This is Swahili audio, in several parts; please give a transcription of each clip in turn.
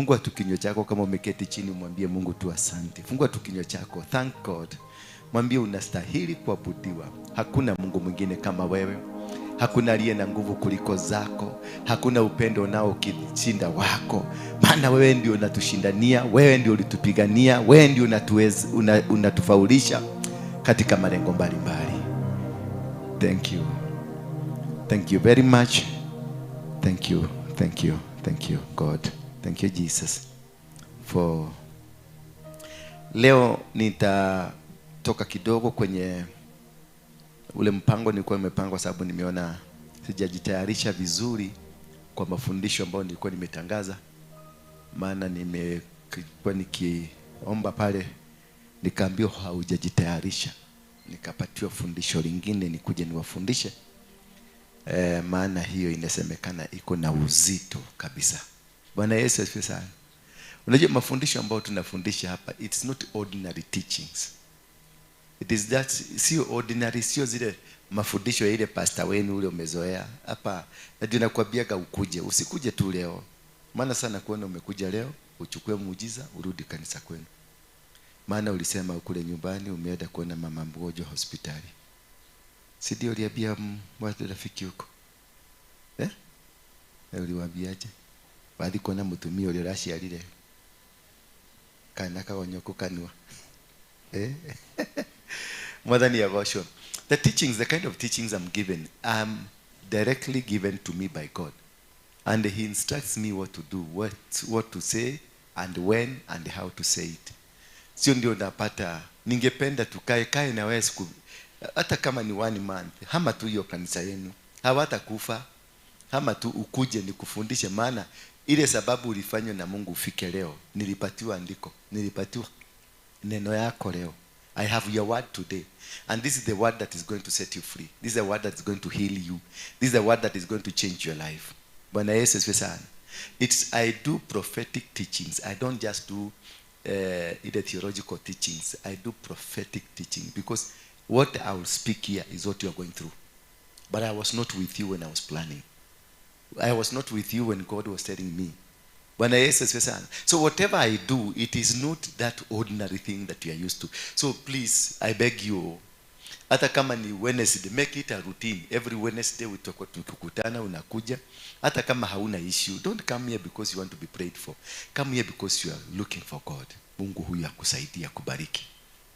Fungua tu kinywa chako, kama umeketi chini, mwambie Mungu tu asante. Fungua tu kinywa chako, thank God. Mwambie unastahili kuabudiwa. Hakuna Mungu mwingine kama wewe. Hakuna aliye na nguvu kuliko zako. Hakuna upendo unaokishinda wako, maana wewe ndio unatushindania, wewe ndio ulitupigania, wewe ndio unatufaulisha katika malengo mbalimbali. Thank you. Thank you very much. Thank you, thank you, thank you God. Thank you Jesus. For leo nitatoka kidogo kwenye ule mpango nilikuwa nimepanga, sababu nimeona sijajitayarisha vizuri kwa mafundisho ambayo nilikuwa nimetangaza. Maana nimekuwa nikiomba pale nikaambiwa haujajitayarisha, nikapatiwa fundisho lingine nikuje niwafundishe. Maana hiyo inasemekana iko na uzito kabisa. Bwana Yesu asifiwe sana. Unajua mafundisho ambayo tunafundisha hapa, it's not ordinary teachings. It is that, sio ordinary, sio zile mafundisho ya ile pastor wenu ule umezoea. Hapa ndio nakwambiaga ukuje, usikuje tu leo. Maana sana kuona umekuja leo, uchukue muujiza urudi kanisa kwenu. Maana ulisema kule nyumbani umeenda kuona mama mgonjwa hospitali. Si ndio uliambia watu rafiki huko? Uliwaambiaje? Wathi kuona mutumia uria uraciarire kana kagonyoku kanua. Mwathani agocwo. The teachings, the kind of teachings I'm given, I'm directly given to me by God. And he instructs me what to do, what to say, and when, and how to say it. Sio ndio napata, ningependa tukae kae na wewe siku, hata kama ni 1 month, hama tu hiyo kanisa yenu. Hawatakufa, hama tu ukuje nikufundishe, maana ile sababu ulifanywa na Mungu ufike leo, nilipatiwa andiko, nilipatiwa neno yako leo. I have your word today. And this is the word that is going to set you free. This is the word that is going to heal you. This is the word that is going to change your life. Bwana Yesu asifiwe sana. I do prophetic teachings. I don't just do ile theological teachings. I do prophetic teaching because what I will speak here is what you are going through. But I was not with you when I was planning. I was not with you when God was telling me. Bwana Yesu asifiwe sana. So whatever I do, it is not that ordinary thing that you are used to. So please, I beg you, hata kama ni Wednesday, make it a routine. Every Wednesday utakuwa tukikutana, unakuja. Hata kama hauna issue, don't come here because you want to be prayed for. Come here because you are looking for God. Mungu huyu akusaidia, kubariki.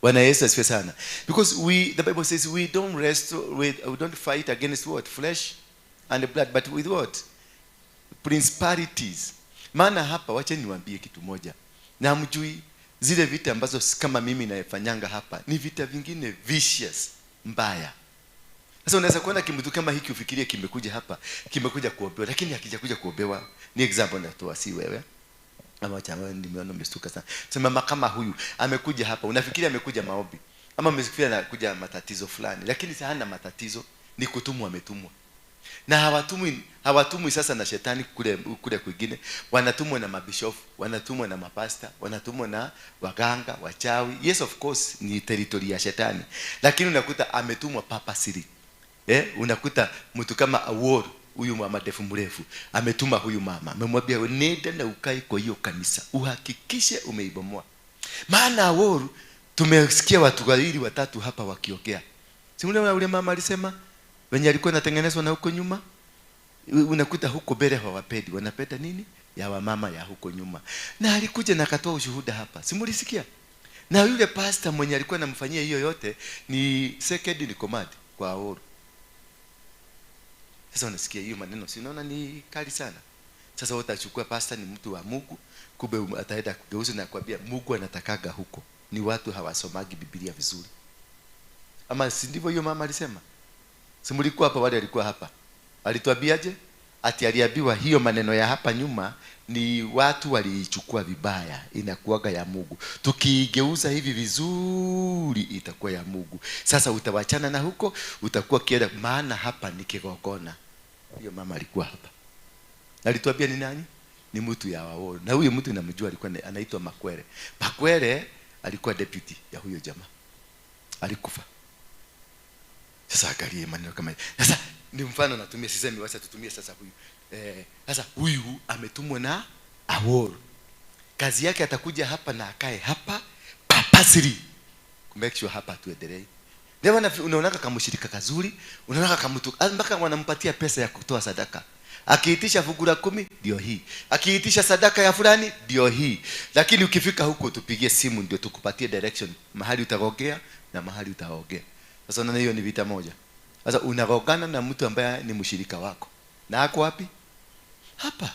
Bwana Yesu asifiwe sana. Because the Bible says we don't rest with, we don't fight against what? Flesh and blood, but with what? Principalities. Maana hapa wacha niwaambie kitu moja. Na mjui zile vita ambazo kama mimi naifanyanga hapa ni vita vingine vicious, mbaya. Sasa unaweza kuona kimtu kama hiki ufikirie kimekuja hapa, kimekuja kuombewa, lakini hakijakuja kuombewa. Ni example natoa, si wewe. Ama wacha wewe, nimeona umestuka sana. Sema mama kama huyu amekuja hapa, unafikiria amekuja maombi ama umefikiria anakuja matatizo fulani, lakini si hana matatizo, ni kutumwa, ametumwa. Na hawatumwi sasa na shetani kule kwingine, wanatumwa na mabishofu, wanatumwa na mapasta, wanatumwa na waganga, wachawi. Yes, of course ni territory ya shetani, lakini unakuta ametumwa purposely. Unakuta mtu kama Awor, huyu mama ndefu mrefu, ametuma huyu mama, amemwambia nenda na ukae kwa hiyo kanisa, uhakikishe umeibomoa. Maana Awor tumesikia watu wawili watatu hapa wakiongea. Si ule mama alisema wenye alikuwa anatengenezwa na huko nyuma? Unakuta huko mbele hawapendi, wanapenda nini? Ya wamama ya huko nyuma. Na alikuja na akatoa ushuhuda hapa. Si mlisikia? Na yule pastor mwenye alikuwa anamfanyia hiyo yote ni second in command kwa Awor. Sasa unasikia hiyo maneno, si unaona ni kali sana? Sasa utachukua pastor ni mtu wa Mungu, kumbe ataenda kugeuza na kuambia Mungu anatakaga huko. Ni watu hawasomagi Biblia vizuri. Ama si ndivyo hiyo mama alisema? Si mlikuwa hapa, wale walikuwa hapa. Alituambiaje? Ati aliambiwa hiyo maneno ya hapa nyuma ni watu waliichukua vibaya, inakuwaga ya Mungu. Tukiigeuza hivi vizuri itakuwa ya Mungu. Sasa utawachana na huko, utakuwa kienda, maana hapa ni kigongona. Hiyo mama alikuwa hapa. Alituambia ni nani? Ni mtu ya wao. Na huyo mtu namjua, alikuwa anaitwa Makwere. Makwere alikuwa deputy ya huyo jamaa. Alikufa. Sasa angalie maneno kama haya. Sasa ni mfano natumia, sisemi wacha tutumie sasa huyu. Sasa huyu ametumwa na Awor. Kazi yake atakuja hapa na akae hapa purposely make sure hapa tuendelee. Ndio maana unaonaka kamshirika kazuri, unaonaka kamtu mpaka wanampatia pesa ya kutoa sadaka. Akiitisha fungu la 10 ndio hii, akiitisha sadaka ya fulani ndio hii. Lakini ukifika huko tupigie simu ndio tukupatie direction mahali utagogea na mahali utaogea. Sasa unaona hiyo ni vita moja. Sasa unagogana na mtu ambaye ni mshirika wako. Na ako wapi? Hapa.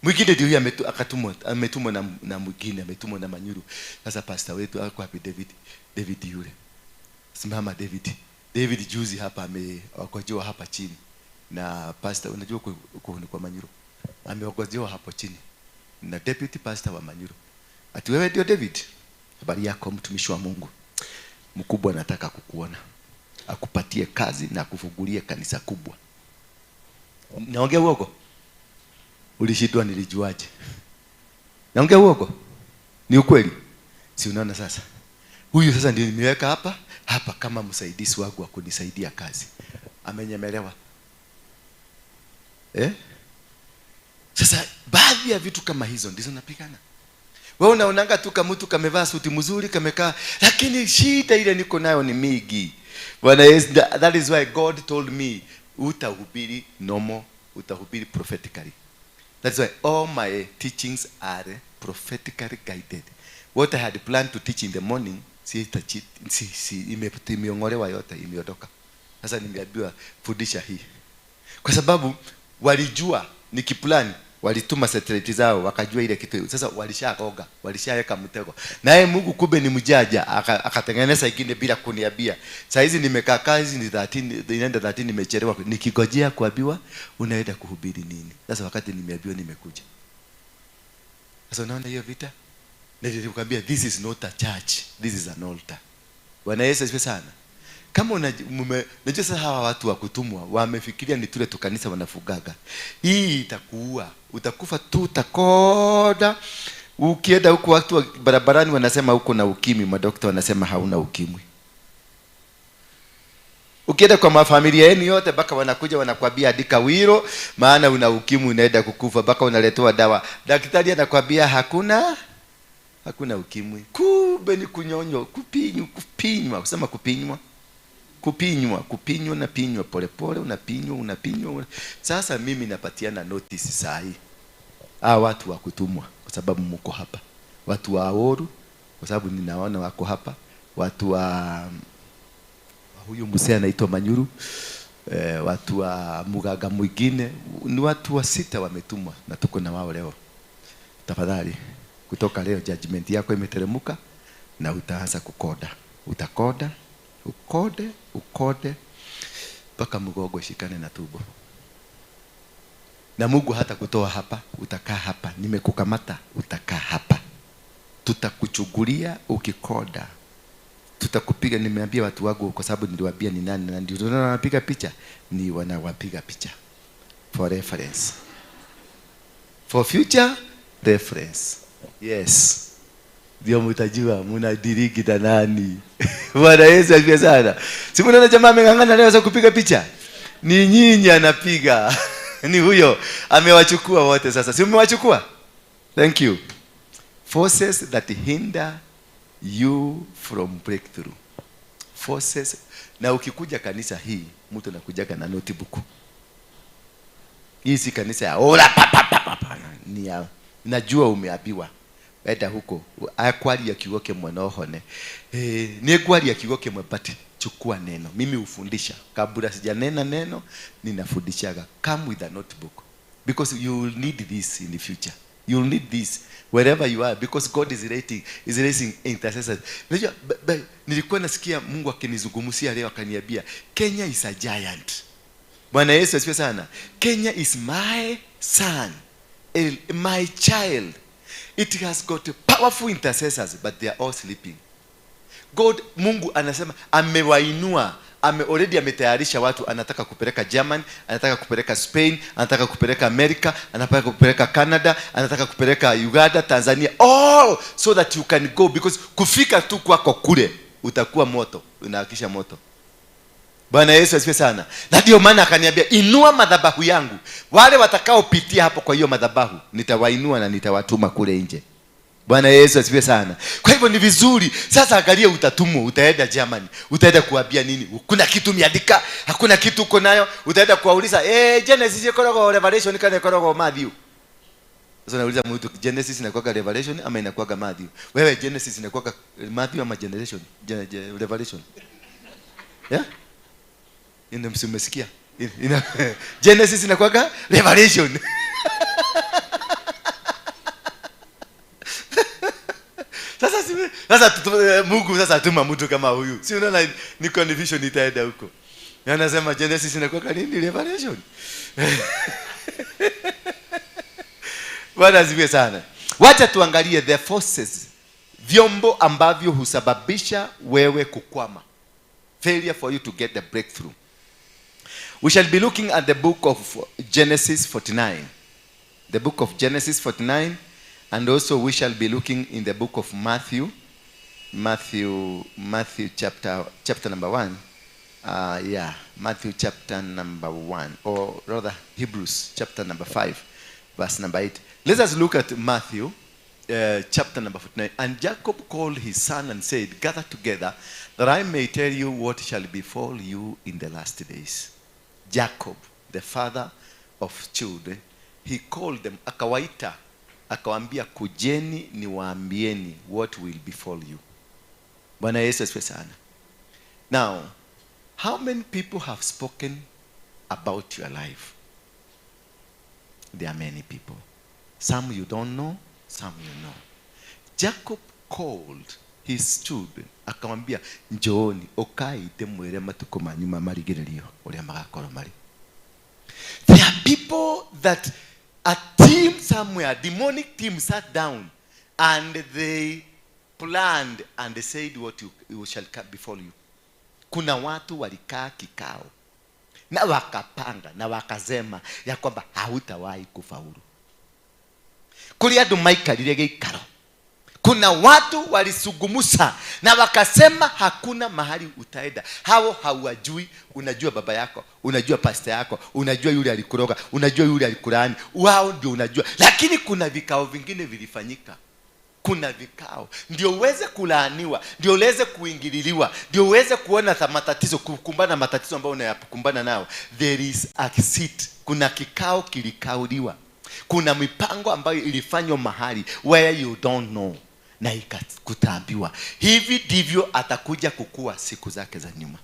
Mwingine ndio huyu akatumwa, ametumwa na mwingine, ametumwa na Manyuru. Sasa pastor wetu ako wapi? David. David yule. Simama David. David juzi hapa ameokojewa hapa chini. Na pastor, unajua kwa Manyuru. Ameokojewa hapo chini. Na deputy pastor wa Manyuru. Ati wewe ndio David? Habari yako mtumishi wa Mungu. Mkubwa anataka kukuona. Akupatie kazi na akufungulie kanisa kubwa. Naongea uongo? Ulishindwa nilijuaje? Naongea uongo? Ni ukweli? Si unaona sasa? Huyu sasa ndio nimeweka hapa kama msaidizi wangu wa kunisaidia kazi. Amenyemelewa. Sasa baadhi ya vitu kama hizo ndizo napigana. Wewe unaonanga tu kama mtu kamevaa suti mzuri kamekaa, lakini shida ile niko nayo ni mingi. Bwana Yesu, that is why God told me utahubiri normal, utahubiri prophetically. That's why all my teachings are prophetically guided. What I had planned to teach in the morning, si, imeongolewa yote, imeondoka. Sasa nimeambiwa fundisha hii. Kwa sababu walijua nikiplan, walituma satellite zao wakajua ile kitu. Sasa walishakoga, walishaweka mtego. Naye Mungu kumbe ni mjanja, akatengeneza ingine bila kuniambia. Saa hizi nimekaa kazi ni 13, inaenda 13, nimechelewa nikigojea kuambiwa unaenda kuhubiri nini. Sasa wakati nimeambiwa nimekuja. Sasa unaona hiyo vita? Nilikwambia this is not a church, this is an altar. Bwana Yesu asifiwe sana. Kama unajua sasa hawa watu wa kutumwa wamefikiria ni tule tukanisa wanafugaga. Hii itakuua, utakufa tu, utakoda. Ukienda huko watu wa barabarani wanasema uko na ukimwi, madaktari wanasema hauna ukimwi. Ukienda kwa mafamilia yenu yote mpaka wanakuja wanakuambia andika will, maana una ukimwi unaenda kukufa, mpaka unaletewa dawa. Daktari anakuambia hakuna ukimwi. Kumbe ni kunyonywa, kupinywa, kupinywa, kusema kupinywa. Kupinywa, kupinywa, unapinywa pole pole, unapinywa, unapinywa. Sasa mimi napatiana notice saa hii. Hawa watu wa kutumwa kwa sababu mko hapa. Watu wa Aoru kwa sababu ninaona wako hapa. Watu wa huyu mzee anaitwa Manyuru, watu wa Mugaga mwingine, ni watu wa 6 wametumwa na tuko na wao leo. Tafadhali kutoka leo judgment yako imeteremka na utaanza kukoda. Utakoda, ukode, ukode mpaka mgongo ishikane na tumbo. Na Mungu hata kutoa hapa, utakaa hapa. Nimekukamata, utakaa hapa. Tutakuchukulia ukikoda. Tutakupiga. Nimeambia watu wangu kwa sababu niliwaambia ni nani na ndio tunaona wanapiga picha, ni wanawapiga picha for reference. For future reference. Yes. Ndio mtajua mnadiriki na nani. Bwana Yesu asifiwe sana. Si mnaona jamaa ameng'ang'ana leo za kupiga picha? Ni nyinyi anapiga. Ni huyo amewachukua wote sasa. Si umewachukua? Thank you. Forces that hinder you from breakthrough. Forces. Na ukikuja kanisa hii, mtu anakujaga na notebook. Hii si kanisa ya ola pa pa pa pa pa. Ni ya, najua umeambiwa. Enda huko. Akwaria kiugo kimwe no hone. Ni kwaria kiugo kimwe but chukua neno. Mimi hufundisha. Kabla sijanena neno, ninafundishaga. Come with a notebook. Because you will need this in the future. You will need this wherever you are, because God is raising intercessors. Unajua, nilikuwa nasikia Mungu akinizungumzia leo akaniambia Kenya is a giant. Bwana Yesu asifiwe sana. Kenya is my son, my child. It has got powerful intercessors, but they are all sleeping. God, Mungu anasema amewainua, already ametayarisha watu, anataka kupeleka Germany, anataka kupeleka Spain, anataka kupeleka America, anataka kupeleka Canada, anataka kupeleka Uganda, Tanzania, all so that you can go, because kufika tu kwako kule utakuwa moto, unahakisha moto. Bwana Yesu asifiwe sana. Na ndio maana akaniambia, inua madhabahu yangu, wale watakaopitia hapo kwa hiyo madhabahu nitawainua na nitawatuma kule nje. Bwana Yesu asifiwe sana. Kwa hivyo ni vizuri sasa, angalia, utatumwa, utaenda Germany, utaenda kuambia nini? Kuna kitu umeandika, hakuna kitu uko nayo, utaenda kuwauliza, Genesis ikoragwo Revelation kana ikoragwo Matthew? Sasa nauliza mtu, Genesis inakuwa Revelation ama inakuwa Matthew? Wewe, Genesis inakuwa Matthew ama Generation? Revelation? Yeah? Ina msimesikia? Genesis inakuwa Revelation. Sasa Mungu sasa atuma mtu kama huyu. Si unaona ni confusion itaenda huko. Na anasema Genesis inakuwa nini? Revelation. Bwana asifiwe sana. Wacha tuangalie the forces, vyombo ambavyo husababisha wewe kukwama. Failure for you to get the breakthrough. We shall be looking at the book of Genesis 49. The book of Genesis 49, and also we shall be looking in the book of Matthew, Matthew chapter number 1. Matthew chapter number 1, or rather Hebrews chapter number 5, verse number 8. Let us look at Matthew chapter number 49. And Jacob called his son and said, gather together, that I may tell you what shall befall you in the last days. Jacob, the father of children, he called them, akawaita, akawaambia, kujeni niwaambieni what will befall you. Bwana Yesu asifiwe sana. Now, how many people have spoken about your life? There are many people. Some you don't know, some you know. Jacob called his children, akamwambia, njooni, okai ndimwire matuko manyu ma marigĩrĩrio ũrĩa magakorwo marĩ. There are people that a team somewhere, demonic team, sat down and they planned and they said what you shall befall you. Kuna watu walikaa kikao na wakapanga na wakasema ya kwamba hautawahi kufaulu. Kuri andu maikarire gĩikaro. Kuna watu walisugumusa na wakasema hakuna mahali utaenda. Hao hawajui. Unajua baba yako, unajua pastor yako, unajua yule alikuroga, unajua yule alikulaani. Wao ndio unajua. Lakini kuna vikao vingine vilifanyika. Kuna vikao ndio uweze kulaaniwa, ndio uweze kuingililiwa, ndio uweze kuona matatizo, kukumbana na matatizo ambayo unayakumbana nao. There is a seat. Kuna kikao kilikauliwa. Kuna mipango ambayo ilifanywa mahali where you don't know, na ikakutaambiwa hivi ndivyo atakuja kukua siku zake za nyuma.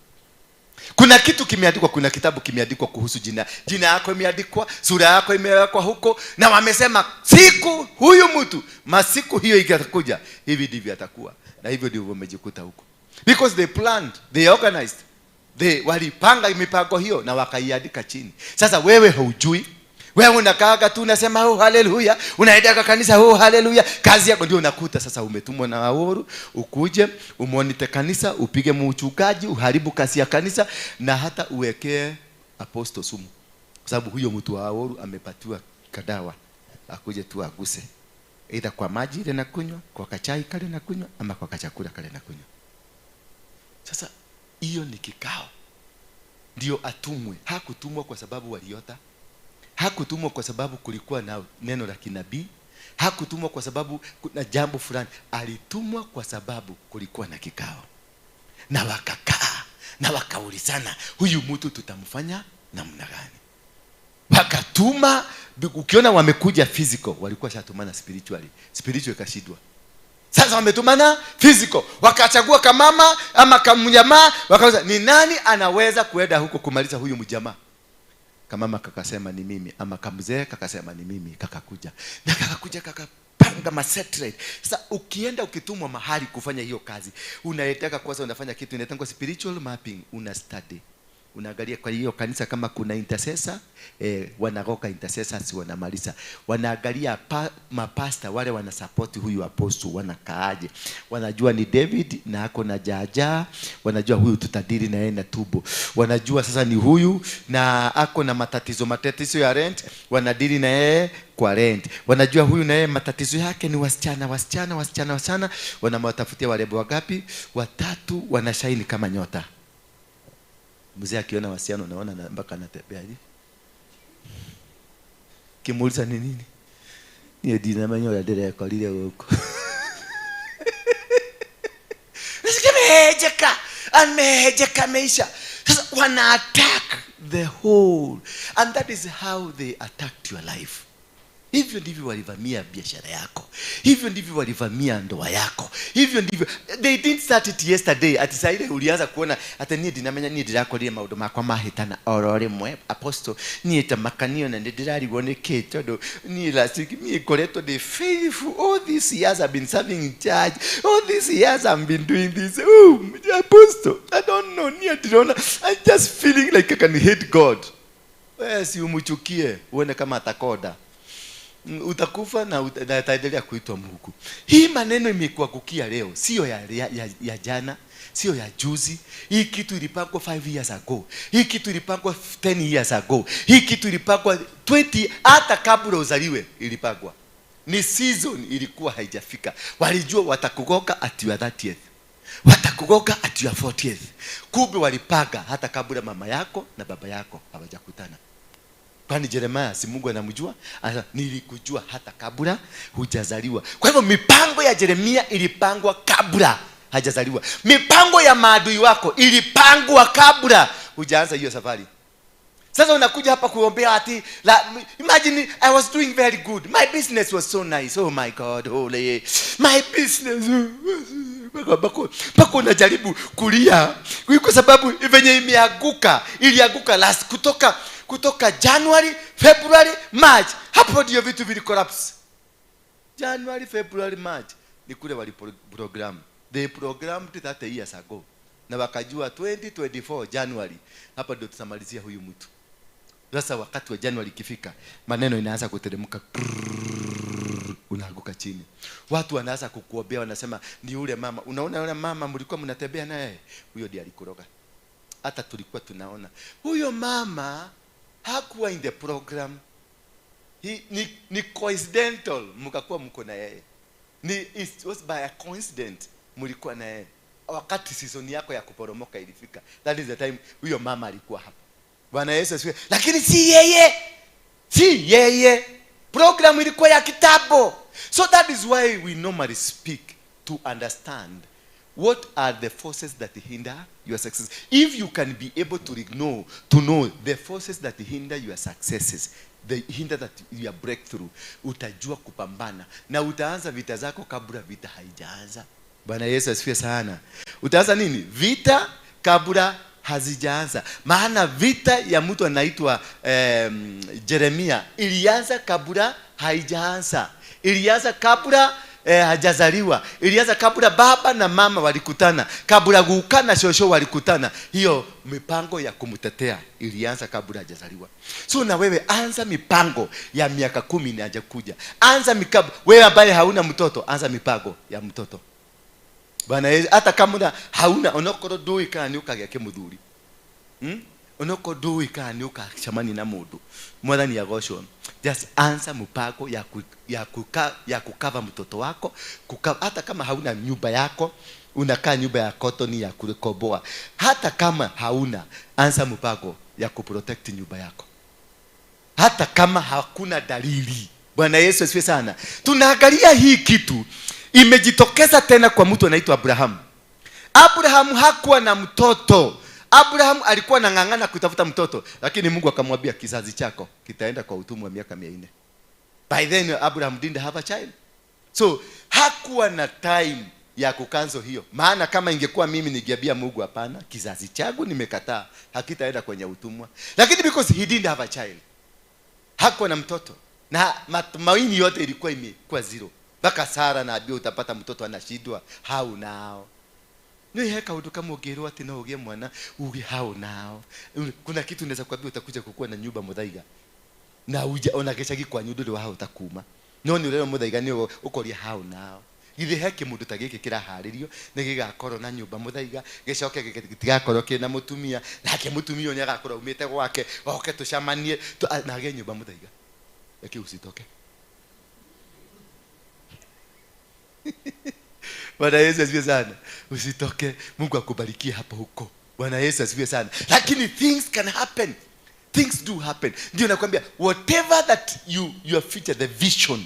Kuna kitu kimeandikwa, kuna kitabu kimeandikwa kuhusu jina. Jina yako imeandikwa, sura yako imewekwa huko, na wamesema siku huyu mtu, masiku hiyo itakuja, hivi ndivyo atakuwa. Na hivyo ndivyo wamejikuta huko. Because they planned, they organized. They walipanga mipango hiyo na wakaiandika chini. Sasa wewe haujui. Wewe unakaaga tu unasema oh haleluya, unaenda kwa kanisa oh haleluya. Kazi yako ndio unakuta sasa umetumwa na waoru, ukuje umonite kanisa, upige mchungaji, uharibu kazi ya kanisa na hata uwekee apostle sumu. Kwa sababu huyo mtu wa waoru amepatiwa kadawa, akuje tu aguse. Either kwa maji ile na kunywa, kwa kachai kale na kunywa, ama kwa kachakula kale na kunywa. Sasa hiyo ni kikao. Ndio atumwe. Hakutumwa kwa sababu waliota. Hakutumwa kwa sababu kulikuwa na neno la kinabii. Hakutumwa kwa sababu kuna jambo fulani. Alitumwa kwa sababu kulikuwa na kikao. Na wakakaa na wakaulizana, huyu mtu tutamfanya namna gani? Wakatuma. Ukiona wamekuja physical, walikuwa shatumana spiritually. Spiritual ikashindwa. Sasa wametumana physical. Wakachagua kamama ama kamjamaa, wakauliza ni nani anaweza kuenda huko kumaliza huyu mjamaa? Kamama kakasema ni mimi, ama kamzee kakasema ni mimi, kakakuja. Na kakakuja kakapanga masetrate. Sasa ukienda ukitumwa mahali kufanya hiyo kazi, unaetaka kwanza unafanya kitu inaitwa spiritual mapping, una study. Unaangalia kwa hiyo kanisa kama kuna intercessor, wanagoka intercessors wanamaliza. Wanaangalia mapasta wale wanasupport huyu apostle wanakaaje. Wanajua ni David na ako na jaja, wanajua huyu tutadili na yeye na tubo. Wanajua sasa ni huyu na ako na matatizo ya rent, wanadili na yeye kwa rent. Wanajua huyu na yeye matatizo yake ni wasichana, wasichana, wasichana, wasichana, wanamtafutia warembo wangapi? Watatu, wanashaini kama nyota. Mzee akiona wasichana unaona mpaka anatembea hivi. Kimuuliza ni nini? Ni ndinamenya ũrĩa ndĩrekorire gũkũ. Nasikia amehejeka, amehejeka maisha. Sasa wana attack the whole, and that is how they attacked your life. Hivyo ndivyo walivamia biashara yako, hivyo ndivyo walivamia ndoa yako, hivyo ndivyo. They didn't start it yesterday. Ati saa ile ulianza kuona ati niĩ ndinamenya niĩ ndĩrakorire maũndũ makwa mahĩtana oro rĩmwe. Apostle, niĩ ta makanio na nĩ ndĩrarigwo nĩ kĩ, tondũ niĩ last week niĩ ngoretwo ndĩ faithful all these years. I've been serving in church all these years. I've been doing this. Oh, apostle, I don't know, niĩ ndĩrona, I'm just feeling like I can hate God. Wewe si umchukie uone kama atakonda. Utakufa na ataendelea kuitwa Mungu. Hii maneno imekuangukia leo, sio ya jana, sio ya juzi. Hii kitu ilipangwa 5 years ago. Hii kitu ilipangwa 10 years ago. Hii kitu ilipangwa 20, hata kabla uzaliwe ilipangwa. Ni season ilikuwa haijafika. Walijua watakugoka at your 30th. Watakugoka at your 40th. Kumbe walipanga hata kabla mama yako na baba yako hawajakutana. Kwani Jeremiah si Mungu anamjua? Anasema nilikujua hata kabla hujazaliwa. Kwa hivyo mipango ya Jeremia ilipangwa kabla hajazaliwa. Mipango ya maadui wako ilipangwa kabla hujaanza hiyo safari. Sasa unakuja hapa kuombea ati la, imagine I was doing very good. My business was so nice. Oh my God, holy. My business. Mpaka unajaribu kulia kwa sababu venye imeanguka, ilianguka last kutoka January, February, March. Hapo ndio vitu vili collapse. January, February, March ni kule wali program. They programmed 30 years ago. Na wakajua 2024 January hapa ndio tutamalizia huyu mtu. Sasa wakati wa January ikifika, maneno inaanza kuteremka, unaanguka chini. Watu wanaanza kukuombea, wanasema ni yule mama. Unaona yule mama mlikuwa mnatembea naye, huyo ndiye alikuroga. Hata tulikuwa tunaona huyo mama hakuwa in the program. Ni coincidental mkakuwa mko na yeye. Ni it was by a coincidence mlikuwa na yeye. Wakati season yako ya kuporomoka ilifika, that is the time huyo mama alikuwa hapa. Bwana Yesu asifiwe. Lakini si yeye. Si yeye. Program ilikuwa ya kitambo. So that is why we normally speak to understand what are the forces that hinder your success. If you can be able to know the forces that hinder your successes, they hinder that your breakthrough, utajua kupambana na utaanza vita zako kabla vita haijaanza. Bwana Yesu asifiwe sana. Utaanza nini? Vita kabla hazijaanza. Maana vita ya mtu anaitwa Jeremia ilianza kabla haijaanza. Ilianza kabla hajazaliwa. Ilianza kabla baba na mama walikutana, kabla guka na shosho walikutana. Hiyo mipango ya kumtetea ilianza kabla hajazaliwa. So na wewe anza mipango ya miaka 10 na hajakuja. Anza mipango. Wewe ambaye hauna mtoto, anza mipango ya mtoto. Bwana Yesu, hata kama hauna, onokorwo ndũĩ kana nĩ ũkagĩa kĩmũthuri. Onokorwo ndũĩ kana nĩ ũkacemania na mũndũ. Mwathani agocwo. Just anza mpango ya kukava mtoto wako, hata kama hauna nyumba yako, unakaa nyumba ya cotton ya kukomboa. Hata kama hauna, anza mpango ya kuprotect nyumba yako. Hata kama hakuna dalili. Bwana Yesu asifiwe sana. Tunaangalia hii kitu imejitokeza tena kwa mtu anaitwa Abraham. Abraham hakuwa na mtoto. Abraham alikuwa anang'ang'ana kutafuta mtoto, lakini Mungu akamwambia kizazi chako kitaenda kwa utumwa wa miaka 400. By then Abraham didn't have a child. So hakuwa na time ya kucancel hiyo. Maana kama ingekuwa mimi ningeambia Mungu hapana, kizazi changu nimekataa, hakitaenda kwenye utumwa. Lakini because he didn't have a child, hakuwa na mtoto, na matumaini yote ilikuwa imekuwa zero. Mpaka Sara na Abia utapata mtoto anashindwa, how now? Ni he kaundu kamwe ũngĩrwo atĩ no ũgĩe mwana uge how now? Kuna kitu naweza kuambia utakuja kukua na nyumba Muthaiga na uja ona gĩcagi kwanyu ndũrĩ wahota kuma, no nĩ ũrerwo Muthaiga nĩ ũkoria how now? Githĩ he kĩmũndũ ta gĩkĩ kĩraharĩrio nĩ gĩgakorwo na nyũmba Muthaiga, gĩcoke gĩtigakorwo kĩna mũtumia, nake mũtumia ũyũ nĩ agakorwo aumĩte gwake oke tũcemanie na agĩe nyũmba Muthaiga. Reke usitoke. Bwana Yesu asifiwe sana. Usitoke. Mungu akubarikie hapo huko. Bwana Yesu asifiwe sana. Lakini things can happen. Things do happen. Ndio nakwambia, whatever that you, your future, the vision,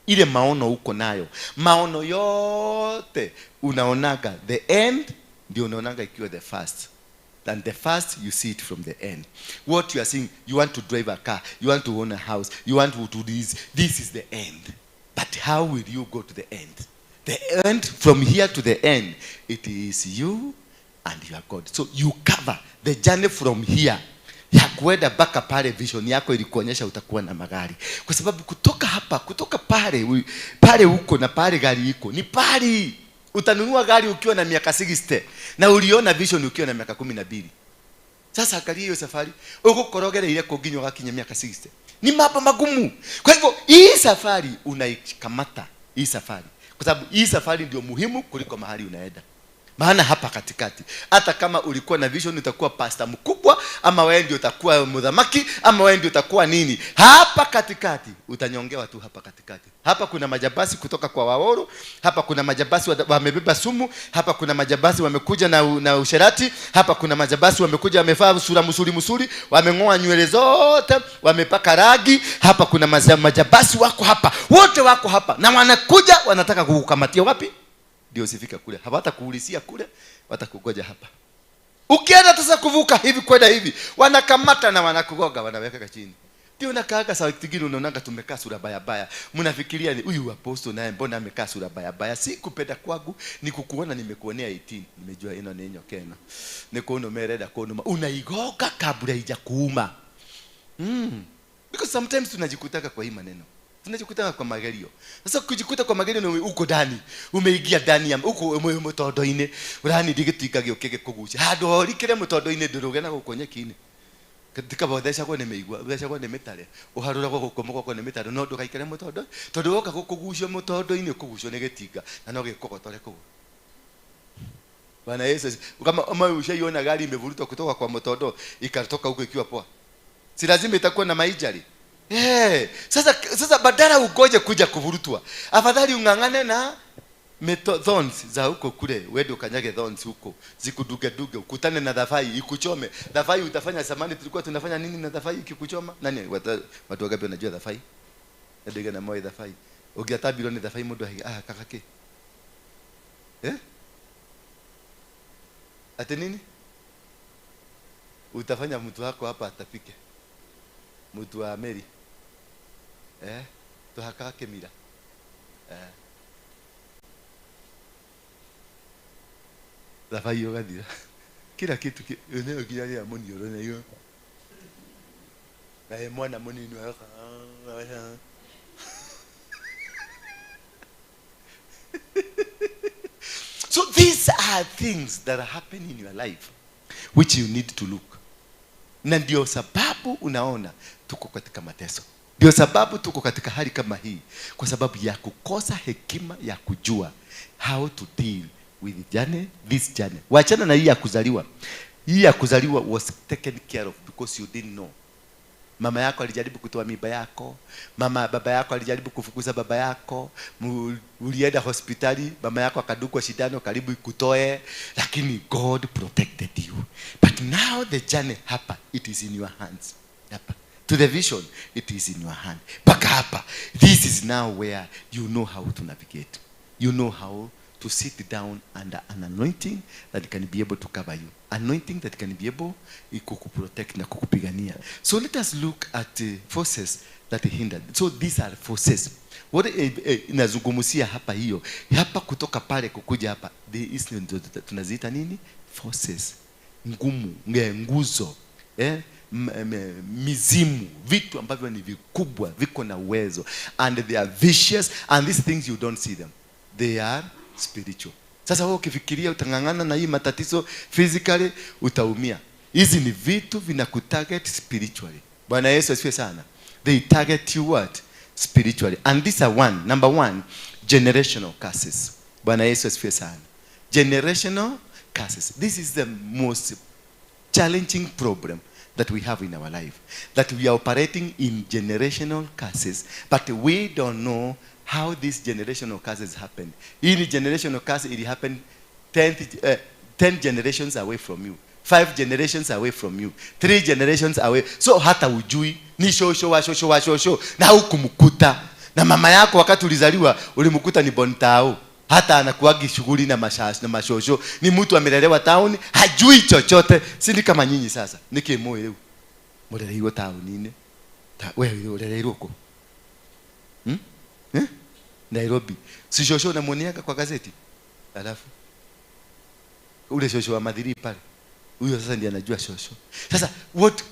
ile maono uko nayo, maono yote unaonaga the end, ndio unaonaga ikiwa the first. And the first, you see it from the end. What you are seeing, you want to drive a car, you want to own a house, you want to do this. This is the end. But how will you go to the end? The end, from here to the end, it is you and your God. So you cover the journey from here ya kuenda mpaka pale vision yako ilikuonyesha utakuwa na magari. Kwa sababu kutoka hapa, kutoka pale, pale huko na pale gari iko, ni pale. Utanunua gari ukiwa na miaka 60 na uliona vision ukiwa na miaka 12. Sasa angalia hiyo safari, ugukorogera kũ nginya ũgakinya miaka 60. Ni mambo magumu. Kwa hivyo hii safari unaikamata, hii safari. Kwa sababu hii safari ndio muhimu kuliko mahali unaenda. Maana hapa katikati, hata kama ulikuwa na vision utakuwa pastor mkubwa, ama wewe ndio utakuwa mudhamaki, ama wewe ndio utakuwa nini, hapa katikati utanyongewa tu hapa katikati. Hapa kuna majabasi kutoka kwa Waoro, hapa kuna majabasi wamebeba sumu, hapa kuna majabasi wamekuja na usherati, hapa kuna majabasi wamekuja wamevaa sura musuri musuri, wameng'oa nywele zote, wamepaka rangi, hapa kuna majabasi wako hapa, wote wako hapa na wanakuja wanataka kukukamatia wapi? Ndio usifika kule. Hawatakuulizia kule, watakugoja hapa. Ukienda sasa kuvuka hivi kwenda hivi, wanakamata na wanakugoga, wanaweka chini. Ndio unakaaga saa nyingine unaonaga tumekaa sura baya baya. Mnafikiria ni huyu apostle naye mbona amekaa sura baya baya? Si kupenda kwangu, ni kukuona nimekuonea 18. Nimejua ino ni nyoka ino. Nikuona umereda kuona unaigoga kabla haijakuuma. Because sometimes tunajikutaka kwa hii maneno. Tunajikuta kwa magerio. Sasa kujikuta kwa magerio ni uko ndani. Umeingia ndani ya uko mutondo-inĩ. Urani ndigĩtuika gĩũke gĩkũgucie. Handũ horikire mutondo-inĩ ndũrũge na gũkũ nyeki-inĩ. Katika ũthecagwo nĩ mĩigua, ũthecagwo nĩ mĩtare, ũharũragwo gũkũ mũgongo nĩ mĩtare, no ndũgaikare mũtondo. Tondũ woka gũkũgucio mũtondo-inĩ ũkũgucio nĩ gĩtinga na no gĩkũgotore kũu. Bwana Yesu, kama ushaiona gari imevurutwa kutoka kwa mtondo ikatoka huko ikiwa poa. Si lazima itakuwa na maijari. Hey, sasa badala ugoje kuja kuvurutwa, afadhali ung'ang'ane na thorns za huko kule, wende ukanyage thorns huko, zikuduge duge, ukutane na dhafai ikuchome. Dhafai utafanya zamani tulikuwa tunafanya nini na dhafai ikikuchoma? Nani watu wangapi wanajua dhafai? Ndio na moyo dhafai. Ukiatabiro ni dhafai mundu kakake. Eh? Ate nini? Utafanya mtu wako hapa atapike. Mtu wa Meri. Tuhaka kemira. Dhafai yogathira. Kila kitu eneo kijalia moni na hiyo. Na mwana moni ni waka. So these are things that are happening in your life which you need to look. Na ndio sababu unaona tuko katika mateso. Ndio sababu tuko katika hali kama hii, kwa sababu ya kukosa hekima ya kujua how to deal with the journey, this journey. Wachana na hii ya kuzaliwa. Hii ya kuzaliwa was taken care of because you didn't know. Mama yako alijaribu kutoa mimba yako, baba yako alijaribu kufukuza baba yako, ulienda hospitali, mama yako akadungwa shindano karibu ikutoe, lakini God protected you. But now the journey hapa, it is in your hands. Hapa. To the vision, it is in your hand. Baka hapa, this is now where you know how to navigate. You know how to sit down under an anointing that can be able to cover you. Anointing that can be able to protect na kukupigania. So let us look at forces that hinder. So these are forces. What inazungumzia hapa hiyo. Hapa kutoka pale kukuja hapa. Tunaziita nini? Forces. Ngumu, nguzo. Mizimu, vitu ambavyo ni vikubwa, viko na uwezo, and they are vicious, and these things you don't see them. They are spiritual. Sasa wewe ukifikiria utang'ang'ana na hii matatizo physically, utaumia. Hizi ni vitu vinakutarget spiritually. Bwana Yesu asifiwe sana. They target you what? Spiritually. And these are one, number one, generational curses. Bwana Yesu asifiwe sana. Generational curses. This is the most challenging problem that we have in our life. That we are operating in generational curses, but we don't know how these generational curses happened. In generational curse, it happened 10 generations away from you. 5 generations away from you, 3 generations away. So hata ujui ni shosho wa shosho wa shosho, na hukumkuta. Na mama yako wakati ulizaliwa ulimkuta ni bontao, hata anakuagi shughuli na na mashosho. Ni mtu amelelewa town, hajui chochote. Si ni kama nyinyi sasa nikimwe leo murereiwe town-inĩ. Wewe urereirwo kũ? Eh? Nairobi. Si shosho unamuoniaga kwa gazeti? Alafu ule shosho wa madhiri pale, huyo sasa ndiye anajua shosho. Sasa what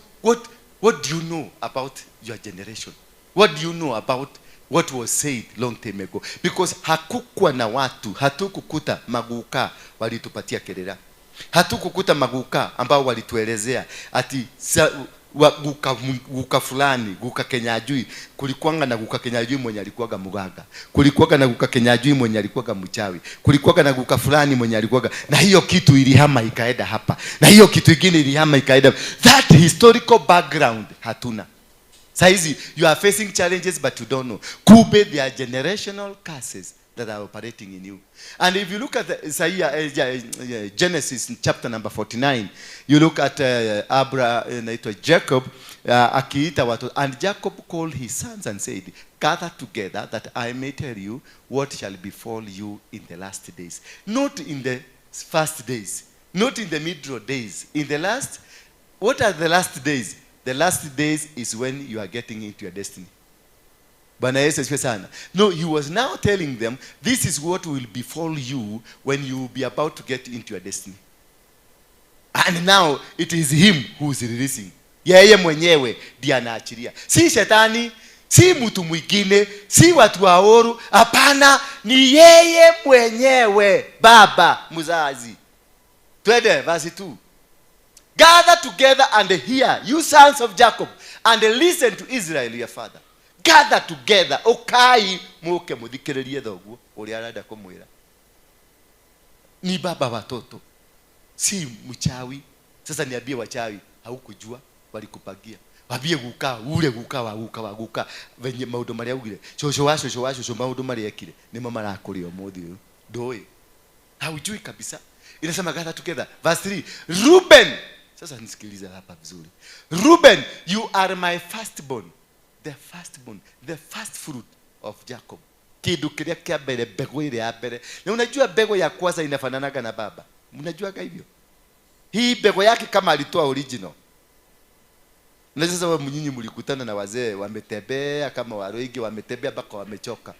do you know about your generation? What do you know about what was said long time ago? Because hakukuwa na watu, hatukukuta maguka walitupatia kelele. Hatukukuta maguka ambao walituelezea ati guka fulani, guka Kenyajui. Kulikuwanga na guka Kenyajui mwenye alikuwaga muganga. Kulikuwanga na guka Kenyajui mwenye alikuwaga mchawi. Kulikuwanga na guka fulani mwenye alikuwaga, na hiyo kitu ilihama ikaenda hapa, na hiyo kitu ingine ilihama ikaenda. That historical background hatuna. Saizi you are facing challenges but you don't know. Kumbe there are generational curses that are operating in you. And if you look at the Isaiah, Genesis chapter number 49, you look at inaitwa Jacob, akiita watu, and Jacob called his sons and said, gather together that I may tell you what shall befall you in the last days. Not in the first days, not in the middle days, in the last. What are the last days? The last days is when you are getting into your destiny. Bwana Yesu asifiwe sana. No, he was now telling them, this is what will befall you when you will be about to get into your destiny. And now it is him who is releasing. Yeye mwenyewe ndiye anaachilia. Si shetani, si mtu mwingine, si watu wa oru, hapana, ni yeye mwenyewe, baba mzazi. Twende verse 2. Gather together and hear, you sons of Jacob, and listen to Israel your father. Gather together, ukai muke muthikiririe thoguo uria arenda kumwira. Ni baba watoto, si mchawi. Sasa niambie wachawi, haukujua walikupangia. Wambie guka, ule guka wa guka wa guka, venye maundu maria augire, cũcũ wa cũcũ wa cũcũ maundu maria ekire, nimo marakũria ũmũthĩ ũyũ. Ndũĩ. Haujui kabisa. Inasema gather together. Verse 3. Reuben. Sasa nisikilize hapa vizuri. Reuben, you are my firstborn. The firstborn, the first fruit of Jacob. Kindu kiria kia mbere, mbegu ile ya mbere. Na unajua mbegu ya kwanza inafananaga na baba. Mnajuaga hivyo? Hii mbegu yake kama alitoa original. Na sasa wewe nyinyi mlikutana na wazee wametembea kama waroigi, wametembea mpaka wamechoka.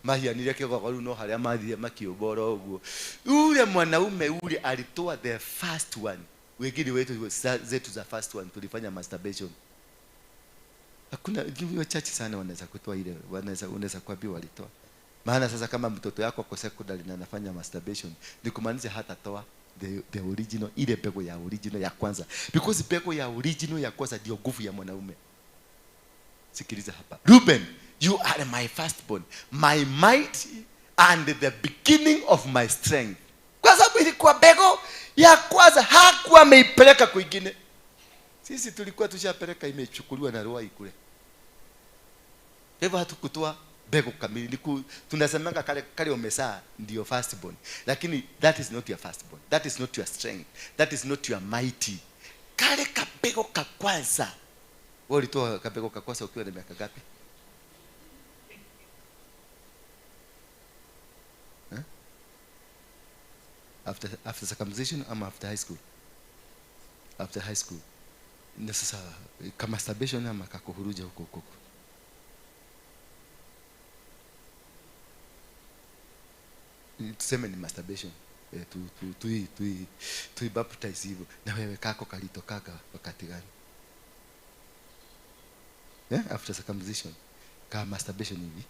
Mahianire kĩgogoru no harĩa mathire makiũmbora ũguo. Ule mwanaume ule alitoa the first one. Wengine wetu zetu za first one tulifanya masturbation. Hakuna, ni wachache sana wanaweza kutoa ile, unaweza kuambia walitoa. Maana sasa kama mtoto yako ako secondary na anafanya masturbation, ni kumaanisha hatatoa the original, ile mbegu ya original ya kwanza. Because mbegu ya original ya kwanza ndio nguvu ya mwanaume. Sikiliza hapa. Reuben, you are my firstborn, my might and the beginning of my strength. Kwa sababu ilikuwa mbegu ya kwanza, hakuwa ameipeleka kwingine. Sisi tulikuwa tushapeleka, imechukuliwa na roho ikule. Hivyo hatukutoa mbegu kamili. Tunasemanga kale umezaa ndio firstborn. Lakini that is not your firstborn. That is not your strength. That is not your mighty. Kale kabego ka kwanza. Wewe ulitoa kabego ka kwanza ukiwa na miaka ngapi? Huh? After circumcision ama after high school? After high school. Na sasa kama masturbation ama kakuhuruja huko huko. Tuseme ni masturbation. Tu baptize hivyo. Na wewe kako kalitokaga wakati gani? After circumcision. Ka masturbation hivi.